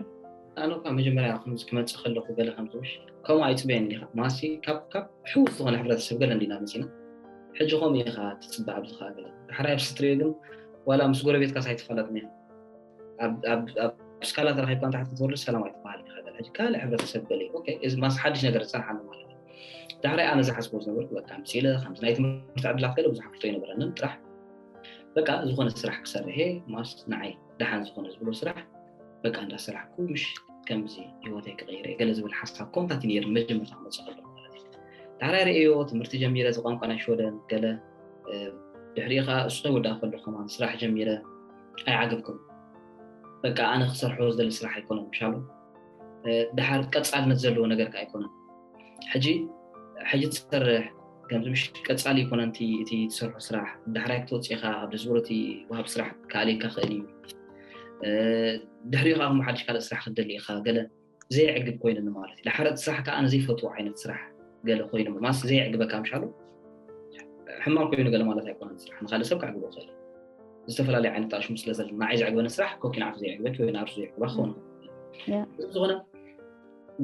ኣነ እኳ መጀመርያ ከምዚ ክመፅእ ከለኩ ገለ ከምዚ ምሽ ከምኡ ኣይፅበየን ዲኻ ማሲ ካብ ካብ ሕውስ ዝኾነ ሕብረተሰብ ገለ እንዲና መፂና። ሕጂ ከምኡ ኢኻ ትፅበ ኣብዚ ከዓ ገለ ዳሕራይ ኣብ ስትሪዮ ግን ዋላ ምስ ጎረቤትካ ሳይትፋለጥ ነ ኣብ ስካላ ተረኺብካ ንታሕቲ ክትወርድ ሰላም ኣይትበሃል ኢኻ ገለ ሕጂ ካልእ ሕብረተሰብ ገለ እዩ ኦኬ እዚ ማስ ሓድሽ ነገር ዝፀንሓኒ ማለት እዩ። ዳሕራይ ኣነ ዝሓስቦ ዝነበርኩ በቃ ምስ ኢለ ከምዚ ናይ ትምህርቲ ዕድላት ገለ ብዙሕ ክፍቶ ኣይነበረንን ጥራሕ በቃ ዝኾነ ስራሕ ክሰርሕ እየ ማስ ንዓይ ደሓን ዝኾነ ዝብሎ ስራሕ በቃ እንዳሰራሕኩ ምሽ ከምዚ ህይወተይ ክቕይር እየ ገለ ዝብል ሓሳብ ኮምታት ነይር መጀመርታ ክመፅእ ከሎ ማለት እዩ። ዳሕራይ ርእዮ ትምህርቲ ጀሚረ እዚ ቋንቋ ናይ ሽወደን ገለ ድሕሪኡ ከዓ እሱ ከይወዳእ ከሎ ከማን ስራሕ ጀሚረ ኣይዓገብኩም በቃ ኣነ ክሰርሖ ዝደሊ ስራሕ ኣይኮነን ምሻሉ ደሓር ቀፃልነት ዘለዎ ነገር ከዓ ኣይኮነን ሕጂ ሕጂ ትሰርሕ ከምዚ ምሽ ቀፃሊ ይኮነ እቲ ትሰርሖ ስራሕ ዳሕራይ ክትወፅእ ኢኻ ኣብ ደስበሮ እቲ ወሃብ ስራሕ ክኣልየካ ክእል እዩ ድሕሪኡ ከዓ ሓድሽ ካልእ ስራሕ ክትደሊ ኢኻ ገለ ዘየዕግብ ኮይኑኒ ማለት እዩ። ዳሕረቲ ስራሕ ከዓ ኣነ ዘይፈትዎ ዓይነት ስራሕ ገለ ኮይኑ ማስ ዘየዕግበካ ምሻሉ ሕማቅ ኮይኑ ገለ ማለት ኣይኮነን። ስራሕ ንካልእ ሰብ ከዕግቦ ይኽእል እዩ። ዝተፈላለዩ ዓይነት ኣሽሙ ስለ ዘለና ንዓይ ዘዕግበኒ ስራሕ ኮኪ ንዓኺ ዘየዕግበኪ ወይ ንኣርሱ ዘየዕግባ ክኸውን ይኽእል እዩ። ስለዝኾነ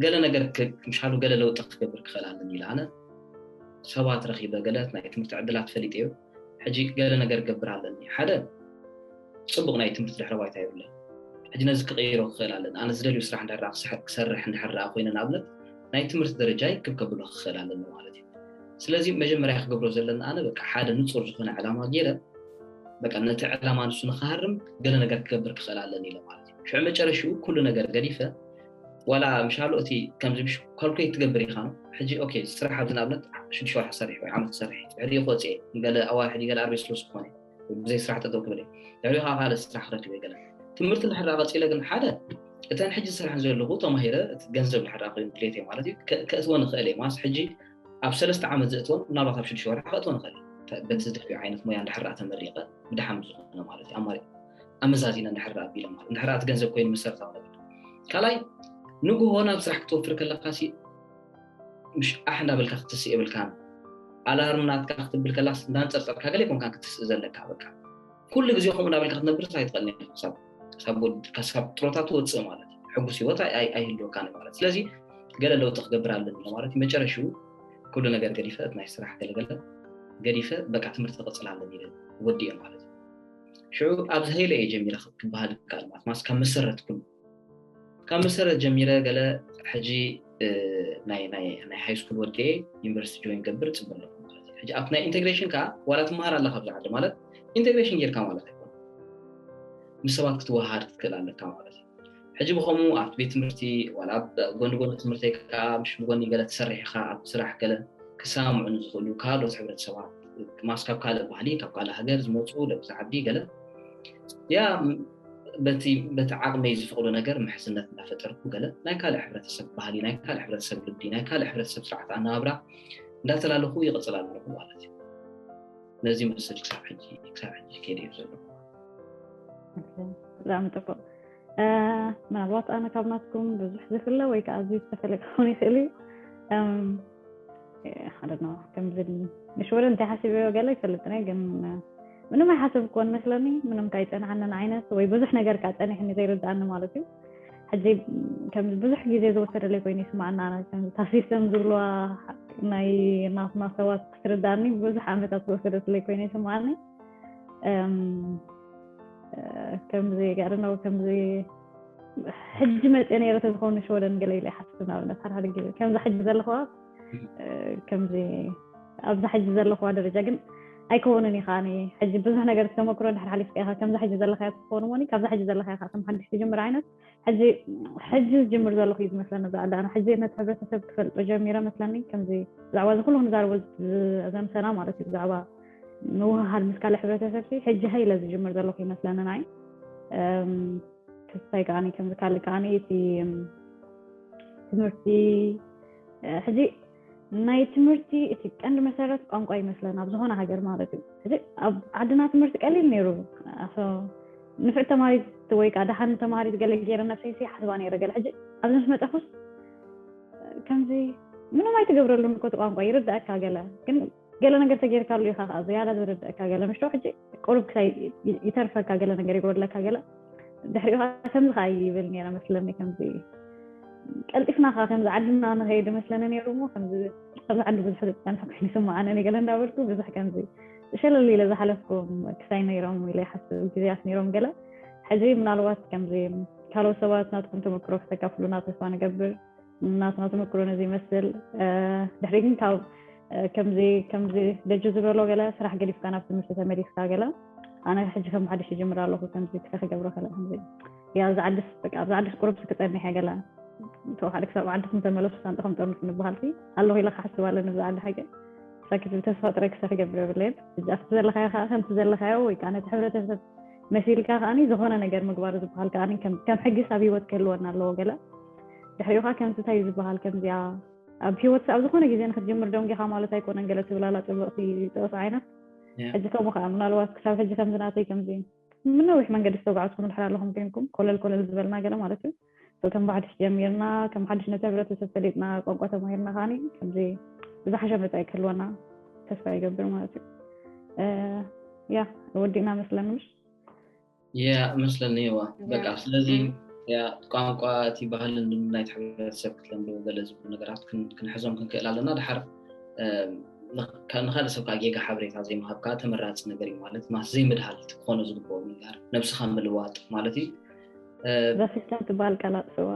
ገለ ነገር ምሻሉ ገለ ለውጢ ክገብር ክኽእል ኣለኒ ኢለ ኣነ ሰባት ረኺበ ገለ ናይ ትምህርቲ ዕድላት ፈሊጠ እዩ ሕጂ ገለ ነገር ገብር ኣለኒ ሓደ ፅቡቕ ናይ ትምህርቲ ድሕረ ባይታ የብለን ሕጂ ነዚ ክቕይሮ ክኽእል ኣለኒ ኣነ ዝደልዩ ስራሕ እንድሕር ክሰርሕ እንድሕር ኮይነ ንኣብነት ናይ ትምህርቲ ደረጃይ ክብ ከብሎ ክኽእል ኣለኒ ማለት እዩ ስለዚ መጀመርያ ክገብሮ ዘለና ኣነ በቃ ሓደ ንፁር ዝኾነ ዕላማ ገይረ በቃ ነቲ ዕላማ ንሱ ንክሃርም ገለ ነገር ክገብር ክኽእል ኣለኒ ኢለ ማለት እዩ ሽዑ መጨረሽኡ ኩሉ ነገር ገዲፈ ዋላ ምሻሉ እቲ ከምዚ ምሽ ካልኩሌት ትገብር ኢኻ ሕጂ ኦኬ ስራሕ ኣብዚ ንኣብነት ሽዱሽተ ወርሒ ክሰርሕ ወይ ዓመት ክሰርሕ ድሕሪኡ ክወፅእ ገለ ኣዋርሕ ገለ ኣርቤ ስለ ዝኾነ ብዘይ ስራሕ ጠጠው ክብል ድሕሪኡ ከዓ ካልእ ስራሕ ክረክብ ገለ ትምህርቲ እንድሕር ቀፂለ ግን ሓደ እተን ሕጂ ዝሰርሐን ዘለኹ ተማሂረ ገንዘብ ድሕር ኮይኑ ድሌት ማለት እዩ ከእትወ ንኽእል እየ ማስ ሕጂ ኣብ ሰለስተ ዓመት ዘእትወን ምናልባት ኣብ ሽዱሽተ ወርሒ ከእትወ ንኽእል በቲ ዝደልዮ ዓይነት ሞያ እንድሕር ተመሪቀ ብድሓም ዝኾነ ማለት እዩ ኣማሪ ኣመዛዚነ እንድሕር ኣቢለ ማለት እንድሕር እቲ ገንዘብ ኮይኑ መሰረታዊ ነገር ካልኣይ ንግሆ ናብ ስራሕ ክትወፍር ከለካ ሲ ምሽ ኣሕ እንዳበልካ ክትስእ የብልካን ኣላርም ናትካ ክትብል ከላስ እንዳንፀርፀርካ ገለ ይኮንካ ክትስእ ዘለካ በቃ ኩሉ ግዜ ከምኡ እንዳበልካ ክትነብር ኣይትኽእልን ክሳብ ጥሮታ ትወፅእ ማለት እዩ ሕጉስ ህይወት ኣይህልወካን ማለት ስለዚ ገለ ለውጢ ክገብር ኣለኒ ማለት እዩ መጨረሽኡ ኩሉ ነገር ገዲፈ ናይ ስራሕ ገለገለ ገዲፈ በቃ ትምህርቲ ክቕፅል ኣለኒ ኢለ ወዲኤ ማለት እዩ ሽዑ ኣብዚ ሄለ እየ ጀሚረ ክበሃል ይከኣል ማለት ማስ ካብ መሰረት ኩሉ ካብ መሰረት ጀሚረ ገለ ሕጂ ናይ ሃይ ስኩል ወዲኤ ዩኒቨርሲቲ ጆይን ገብር ፅበ ኣለኩ ማለት እዩ ሕጂ ኣብቲ ናይ ኢንቴግሬሽን ከዓ ዋላ ትመሃር ኣለካ ኣብዚ ዓዲ ማለት ኢንቴግሬሽን ጌርካ ማለት ኣይኮነ ምስ ሰባት ክትወሃድ ክትክእል ኣለካ ማለት እዩ ሕጂ ብኸምኡ ኣብቲ ቤት ትምህርቲ ዋላ ኣብ ጎኒ ጎኒ ትምህርተይ ከዓ ምሽ ብጎኒ ገለ ትሰርሕ ኢኻ ኣብ ስራሕ ገለ ክሰማምዑ ንዝኽእሉ ካልኦት ሕብረተሰባት ማስ ካብ ካልእ ባህሊ ካብ ካልእ ሃገር ዝመፁ ደቂ ዓዲ ገለ ያ በቲ በቲ ዓቕመይ ዝፈቕዶ ነገር ምሕዝነት እንዳፈጠርኩ ገለ ናይ ካልእ ሕብረተሰብ ባህሊ ናይ ካልእ ሕብረተሰብ ልምዲ ናይ ካልእ ሕብረተሰብ ስርዓት ኣነባብራ እንዳተላለኹ ይቕፅል ኣለኹ ማለት እዩ። ነዚ መስል ክሳብ ሕጂ ክሳብ ሕጂ ከይደ እዩ ዘሎ። ብጣዕሚ ፅቡቅ። ምናልባት ኣነ ካብ ናትኩም ብዙሕ ዝፍለ ወይ ከዓ ኣዝዩ ዝተፈለ ክኸውን ይኽእል እዩ። ሓደ ነው ከምዚ ንሽወደ እንታይ ሓሲበዮ ገለ ይፈልጥነ ግን ምንም ኣይሓሰብኩዎን መስለኒ። ምንም ካይፀንሓንን ዓይነት ወይ ብዙሕ ነገር ከዓ ፀኒሕኒ ዘይርድኣኒ ማለት እዩ። ሕጂ ከም ብዙሕ ግዜ ዝወሰደለይ ኮይኑ ይስማዓና። እታ ሲስተም ዝብልዋ ናይ ናትና ሰባት ክትርዳእኒ ብዙሕ ዓመታት ዝወሰደትለይ ኮይኑ ይስማዓኒ። ከምዚ ገርነው ከምዚ ሕጂ መፅአ ነይረ ተዝኸውን ሽወደን ገለ ኢለ ይሓስብ። ንኣብነት ሓደ ሓደ ግዜ ከምዚ ሕጂ ዘለኹዋ ከምዚ ኣብዛ ሕጂ ዘለኹዋ ደረጃ ግን ኣይከውንን እዩ። ከዓኒ ሕጂ ብዙሕ ነገር ዝተመክሮ ድሕር ሓሊፍካ ኢኻ ከምዛ ሕጂ ዘለኻያ ትኸውን እሞኒ ካብዛ ሕጂ ዘለኻያ ከዓ ከም ሓድሽ ትጅምር ዓይነት ሕጂ ሕጂ ዝጅምር ዘለኹ እዩ ዝመስለኒ። ብዓዳ ኣነ ሕጂ ነቲ ሕብረተሰብ ክፈልጦ ጀሚረ መስለኒ። ከምዚ ብዛዕባ እዚ ኩሉ ክንዛረቦ ዘምሰና ማለት እዩ ብዛዕባ ምውህሃል ምስ ካልእ ሕብረተሰብ ሕጂ ሀይለ ዝጅምር ዘለኹ ይመስለኒ። ናይ ክስታይ ከዓኒ ከምዚ ካልእ ከዓኒ እቲ ትምህርቲ ሕጂ ናይ ትምህርቲ እቲ ቀንዲ መሰረት ቋንቋ ይመስለና ኣብ ዝኾነ ሃገር ማለት እዩ። ሕጂ ኣብ ዓድና ትምህርቲ ቀሊል ነይሩ። ንፍዕቲ ተማሪት ወይ ከዓ ደሓን ተማሪት ገለ ገይረ ነብሰይ ሓስባ ነይረ። ገለ ሕጂ ኣብዚ ምስ መጠኹስ ከምዚ ምንም ኣይትገብረሉን እኮ እቲ ቋንቋ ይርድኣካ ገለ ግን ገለ ነገር ተጌርካሉ ኢኻ ከዓ ዝያዳ ዝርድኣካ ገለ ምሽ ሕጂ ቁሩብ ክሳይ ይተርፈካ ገለ ነገር ይጎድለካ ገለ ድሕሪኡ ከዓ ከምዚ ከዓ ይብል ነይረ መስለኒ። ከምዚ ቀልጢፍና ከዓ ከምዚ ዓድና ንኸይድ መስለኒ ነይሩ እሞ ከምዚ ኣብዚ ዓዲ ብዙሕ ዝፀንሐ ኮይኑ ይስምዓኒ ገለ እንዳበልኩ ብዙሕ ከምዚ ሸለል ኢለ ዝሓለፍኩም ክሳይ ነይሮም ኢለ ይሓስብ ግዜያት ነይሮም ገለ ሕጂ ምናልባት ከምዚ ካልኦት ሰባት ናትኩም ተመክሮ ክተካፍሉና ተስፋ ንገብር። ናትና ተመክሮ ነዚ ይመስል። ድሕሪ ግን ካብ ከምዚ ከምዚ ደጁ ዝበሎ ገለ ስራሕ ገዲፍካ ናብ ትምህርቲ ተመሊስካ ገለ ኣነ ሕጂ ከም ሓድሽ ይጅምር ኣለኹ ከምዚ ክተ ክገብሮ ከለ ከምዚ ያ ኣብዚ ዓድስ በቃ ኣብዚ ዓድስ ቁሩብ ክፀንሕ እየ ገለ ተወሓደ ክሳብ ዓድኩም ተመለሱ ሳንጥኹም ጠርንፉ ንበሃልሲ ኣለኹ ኢለ ክሓስብ ኣለኒ ብዛ ዓዲ ሓቂ ሳኪት ብተስፋ ጥራይ ክሰ ክገብር የብለየን። ሕጂ ኣብቲ ዘለካዮ ከዓ ከምቲ ዘለካዮ ወይ ከዓ ነቲ ሕብረተሰብ መሲልካ ከዓኒ ዝኾነ ነገር ምግባር ዝበሃል ከዓኒ ከም ሕጊስ ኣብ ሂወት ክህልወና ኣለዎ ገለ ድሕሪኡ ከዓ ከምቲ እንታይ ዝበሃል ከምዚኣ ኣብ ሂወት ኣብ ዝኾነ ግዜ ንክትጅምር ደንጊኻ ማለት ኣይኮነን ገለ ትብላላ ፅብቕቲ ዝጠቕሱ ዓይነት ሕጂ ከምኡ ከዓ ምናልባት ክሳብ ሕጂ ከምዚ ናተይ ከምዚ ምነዊሕ መንገዲ ዝተጓዓዝኩም ድሕር ኣለኹም ኮንኩም ኮለል ኮለል ዝበልና ገለ ማለት እዩ ከም ብሓድሽ ጀሚርና ከም ሓድሽ ነቲ ሕብረተሰብ ፈሊጥና ቋንቋ ተማሂርና ከዓኒ ከምዚ ብዝሓሸ መፃኢ ክህልወና ተስፋ ይገብር ማለት እዩ። ያ ወዲእና መስለኒ ምሽ ያ መስለኒ እዋ በቃ ስለዚ ያ ቋንቋ እቲ ባህልን ናይቲ ሕብረተሰብ ክትለምዶ ገለ ዝብሉ ነገራት ክንሕዞም ክንክእል ኣለና። ድሓር ንካልእ ሰብ ከዓ ጌጋ ሓበሬታ ዘይምሃብ ከዓ ተመራፂ ነገር እዩ ማለት ማስ ዘይምድሃል ክኾኖ ዝግብኦ ምግባር ነብስኻ ምልዋጥ ማለት እዩ። በሲስተም ትበሃል ቃል ኣጥፍዋ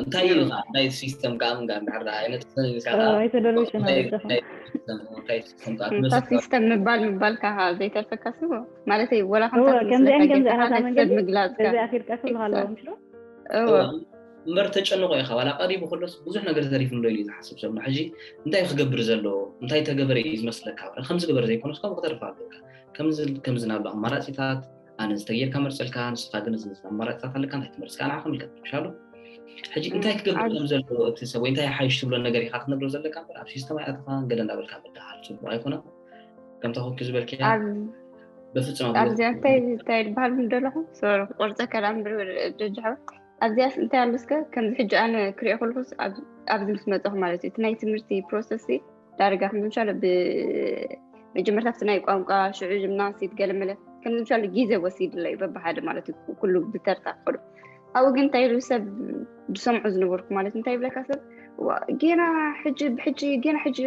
እንታይ እዩ እንታይ ሲስተም ከዓ ምንጋ እንድሕር ደኣ ኣይነጥፍን ኢልካ ኣይተደርብሽን ኣለኹ እንታይ ሲስተም ምባል ምባልካ ዘይተርፈካ ስሞ ማለት ወላ ከምዚኣን ከምዚኣናታ መንገዲ ምግላፅካ በዚ ኣኺልካ ክብልካ ኣለዎ ምሽ እወ እምበር ተጨንቆ ኢኻ ዋላ ቀሪቡ ከሎስ ብዙሕ ነገር ተሪፉ እንዶ ኢሉ ዝሓስብ ሰብ ሕጂ እንታይ ክገብር ዘለዎ እንታይ ተገበረ እዩ ዝመስለካ ከምዚ ገበር ዘይኮነስ ከምኡ ክተርፍ ኣለካ ከምዚ ናብ ኣማራፂታት ኣነ ዝተጌርካ መርፀልካ ንስኻ ግን ኣማራፅታት ኣለካ እንታይ ትመርፅካ ንዓ ከመልከት ይሻሉ ሕጂ እንታይ ክገብር ከም ዘለዎ እቲ ሰብ ወይ እንታይ ሓይሽ ትብሎ ነገር ኢኻ ክትነግሮ ዘለካ እምበር ኣብ ሲስተም ኣይኣተኻን ገለ እንዳበልካ ምድሃል ፅቡቅ ኣይኮነን ከምታ ኮኪ ዝበልክያ በፍፁም ኣብዚኣ እንታይ እንታይ ዝበሃል ምን ደለኹ ሶሪ ክቆርፀ ከላ ምብር ደጃ ኣብዚኣስ እንታይ ኣሎ እስከ ከምዚ ሕጂ ኣነ ክሪኦ ከልኩስ ኣብዚ ምስ መፀኹ ማለት እዩ እቲ ናይ ትምህርቲ ፕሮሰስ ዳርጋ ከም ዝምሻለ ብመጀመርታ ኣብቲ ናይ ቋንቋ ሽዑ ጅምናሲት ገለመለ ከም ዝምሻለ ግዜ ወሲድለ እዩ በብሓደ ማለት እዩ ኩሉ ብተርታ ክኸዱ ኣብኡ ግን እንታይ ኢሉ ሰብ ዝሰምዑ ዝነበርኩ ማለት እንታይ ይብለካ ሰብ ጌና ሕጂ ብሕጂ ጌና ሕጂ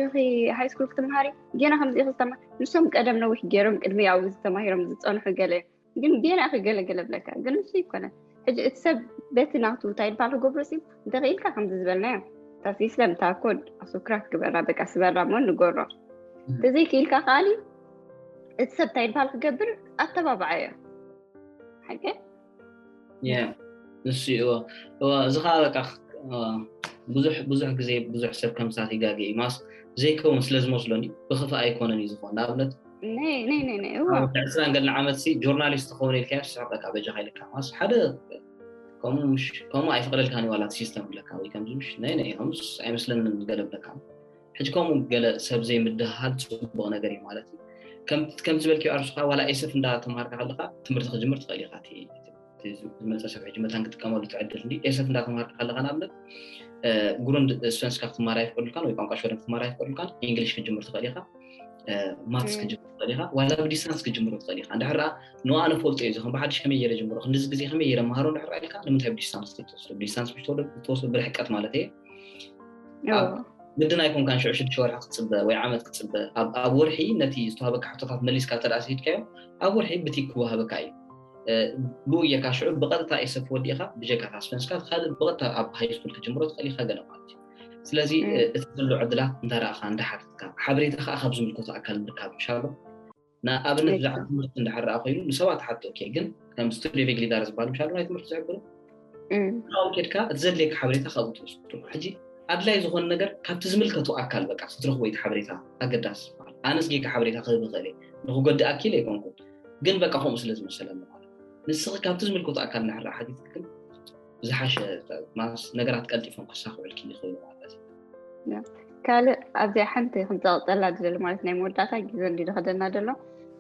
ሃይስኩል ክትምሃሪ ጌና ከምዚ ክስተማ ንሶም ቀደም ነዊሕ ገይሮም ቅድሚ ኣብኡ ዝተማሂሮም ዝፀንሑ ገለ ግን ጌና ክገለገለ ብለካ ግን ንሱ ይኮነ ሕጂ እቲ ሰብ በቲ ናቱ እንታይ ይባል ክገብሮ ሲ እንተኽኢልካ ከምዚ ዝበልናዮ እታ ሲስተም እታ ኮድ ኣሱክራ ክግበራ በቃ ስበራ ሞ ንገሮ ተዘይክኢልካ ከዓኒ እቲ ሰብ እንታይ ይባል ክገብር ኣተባባዓዮ ሓቂ ንሱ እዩ። እዋ፣ እዚ ከዓ በቃ፣ እዋ፣ ብዙሕ ብዙሕ ግዜ ብዙሕ ሰብ ከምሳት ይጋገ እዩ። ማስ ዘይከውን ስለ ዝመስሎኒ ብኽፋእ ኣይኮነን እዩ ዝኾን። ንኣብነት ነይ ነይ ነይ ነይ እዋ ኣብ ዕስራን ገለ ዓመት ሲ ጆርናሊስት ትኸውን ኢልካ ስሕቀካ በጃኻ ኢልካ። ማስ ሓደ ከምኡ ምሽ ከምኡ ኣይፈቅደልካን እዩ ዋላ እቲ ሲስተም ብለካ ወይ ከምዚ ምሽ ነይ ነይ ከምስ ኣይመስለንን ገለ ብለካ። ሕጂ ከምኡ ገለ ሰብ ዘይምድሃል ፅቡቅ ነገር እዩ ማለት እዩ። ከም ከም ዝበልክዮ ኣርሱካ ዋላ ኤሰፍ እንዳተማሃርካ ከለካ ትምህርቲ ክጅምር ትኽእል ኢኻ። እቲ እቲ ዝመፀ ሰብ ሕጂ መታን ክትጥቀመሉ ትዕድል እንዲ ኤሰፍ እንዳተማሃርካ ከለካ ንኣብነት ግሩንድ ስቨንስካ ክትማር ኣይፍቀዱልካን ወይ ቋንቋ ሽወደን ክትማር ኣይፍቀዱልካን። ኢንግሊሽ ክትጅምር ትኽእል ኢኻ። ማትስ ክትጅምር ትኽእል ኢኻ። ዋላ ብዲስታንስ ክትጅምሮ ትኽእል ኢኻ። እንድሕር ደኣ ንዋ ኣነ ፈልጦ እዩ ዝኸም ብሓድሽ ከመይ ገይረ ጅምሮ ክንድዚ ግዜ ከመይ ገይረ መሃሮ እንድሕር ደኣ ኢልካ ንምንታይ ብዲስታንስ ዘይትወስዶ? ብዲስታንስ ብትወስዶ ብርሕቀት ማለት እየ። ኣብ ግድን ኣይኮንካን ሽዑ ሽዱሽተ ወርሒ ክትፅበ ወይ ዓመት ክትፅበ። ኣብ ኣብ ወርሒ ነቲ ዝተዋህበካ ሕቶታት መሊስካ እንተ ደኣ ስሒትካዮ ኣብ ወርሒ ብቲክ ክወሃበካ እዩ። እ፣ ብኡ ጌርካ ሽዑ ብቐጥታ ኤሰፍ ወዲእኻ ብጀካ እታ ስቨንስካ ካልእ ብቐጥታ ኣብ ሃይ ስኩል ክትጅምሮ ትኽእል ኢኻ ገለ ማለት እዩ። ስለዚ እ፣ እቲ ዘሎ ዕድላት እንዳረኣኻ እንዳሓተትካ ሓበሬታ ከዓ ካብ ዝምልከቶ ኣካል ምርካብ ምሻሎ። ንኣብነት ብዛዕባ ትምህርቲ እንዳሓረኣ ኮይኑ ንሰባት ሓቶ ኦኬ ግን ከም ስቱድዮ ቬግሊዳር ዝበሃል ምሻሎ ናይ ትምህርቲ ዝሕብሩ ካብኡ ኬድካ እቲ ዘድልየካ ሓበሬታ ካብኡ ትወስዱ። ሕጂ ኣድላይ ዝኾነ ነገር ካብቲ ዝምልከቱ ኣካል በቃ ክትረኽቦ እቲ ሓበሬታ ኣገዳሲ ዝበሃል። ኣነስ ጌጋ ሓበሬታ ክህብ ይኽእል እየ ንክጎድእ ኣኪል ኣይኮንኩን ግን በቃ ከምኡ ስለ ዝመሰለኒ ማለት ንስኺ ካብቲ ዝምልከቱ ኣካል እንድሕር ሓቲትክን ዝሓሸ ማስ ነገራት ቀልጢፎም ክሳኽዑልኪ ይኽእሉ ማለት እዩ። ካልእ ኣብዚኣ ሓንቲ ክንፀቕፀላ ዝደሊ ማለት ናይ መወዳእታ ግዜ እንዲ ዝኸደና ዘሎ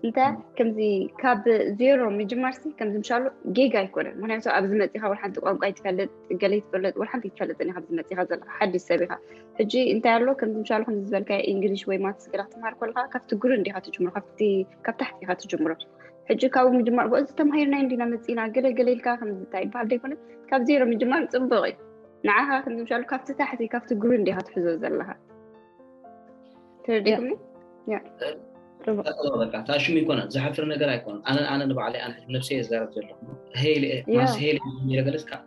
እንተ ከምዚ ካብ ዜሮ ምጅማር ሲ ከምዚ ምሻሉ ጌጋ ኣይኮነን። ምክንያቱ ኣብዚ መፂኻ ወላ ሓንቲ ቋንቋ ይትፈልጥ ገለ ይትፈልጥ ወላ ሓንቲ ይትፈልጥን ኢኻ ኣብዚ መፂኻ ዘለካ ሓድሽ ሰብ ኢኻ። ሕጂ እንታይ ኣሎ ከምዚ ምሻሉ ከምዚ ዝበልካ ኢንግሊሽ ወይ ማትስ ገለ ክትምሃር ከለካ ካብቲ ግሩንድ ኢኻ ትጅምሮ፣ ካብቲ ካብ ታሕቲ ኢኻ ትጅምሮ። ሕጂ ካብኡ ምጅማር እዚ ተማሂርና እንዲና መፂና ገለ ገለ ኢልካ ከምዚ እንታይ ይበሃል ዘይኮነ ካብ ዜሮ ምጅማር ፅቡቅ እዩ። ንዓኻ ከምዚ ምሻሉ ካብቲ ታሕቲ ካብቲ ግሩንድ ኢኻ ትሕዞ ዘለካ። ተረዲእኩምኒ? በቃ ታሽሙ ይኮነ ዝሓፍር ነገር ኣይኮነ። ኣነ ኣነ ንባዕለይ ኣነ ሕጂ ነብሰይ የዛረብ ዘለኹ ሄል ማስ ሄል ጀሚረ ገለስ ካብ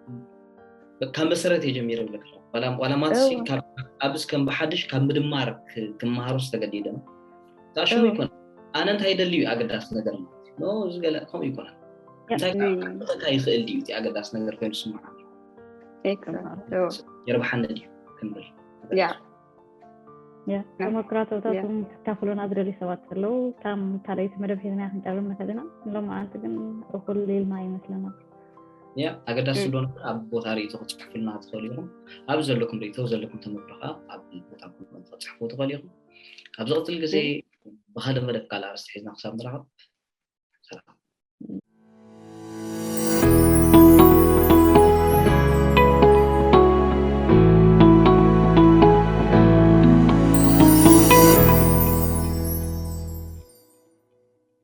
መሰረት እየ ጀሚረ ብለክ ዋላ ማትሲ ኣብዚ ከም ብሓድሽ ካብ ምድማር ክመሃሮ ዝተገዲደ ነው። ታሽሙ ይኮነ ኣነ እንታይ ደሊ እዩ ኣገዳሲ ነገር ማለት ነው። እዚ ገለ ከምኡ ይኮነ እንታይ ይኽእል ድዩ እቲ ኣገዳሲ ነገር ኮይኑ ስምዓ የርብሓኒ ድዩ ክንብል ተመክራቶታትም ክካፍሉና ዝደልዩ ሰባት ዘለዉ። ካብ ካልኣይቲ መደብ ሒዝና ክንቀርብ ንኽእል ኢና። ንሎማዓንቲ ግን እኹል ኢልና ይመስለና። ያ ኣገዳሲ ስለሆነ ኣብ ቦታ ርእይቶ ክፅሕፉልና ትኽእሉ ኢኹም። ኣብ ዘለኩም ርእይቶ ዘለኩም ተመክሮ ከዓ ኣብ ቦታ ኮመንት ክፅሕፉ ትኽእሉ ኢኹም። ኣብ ዝቕፅል ግዜ ብካልእ መደብ ካልእ ኣርስቲ ሒዝና ክሳብ ንራኸብ ሰላም።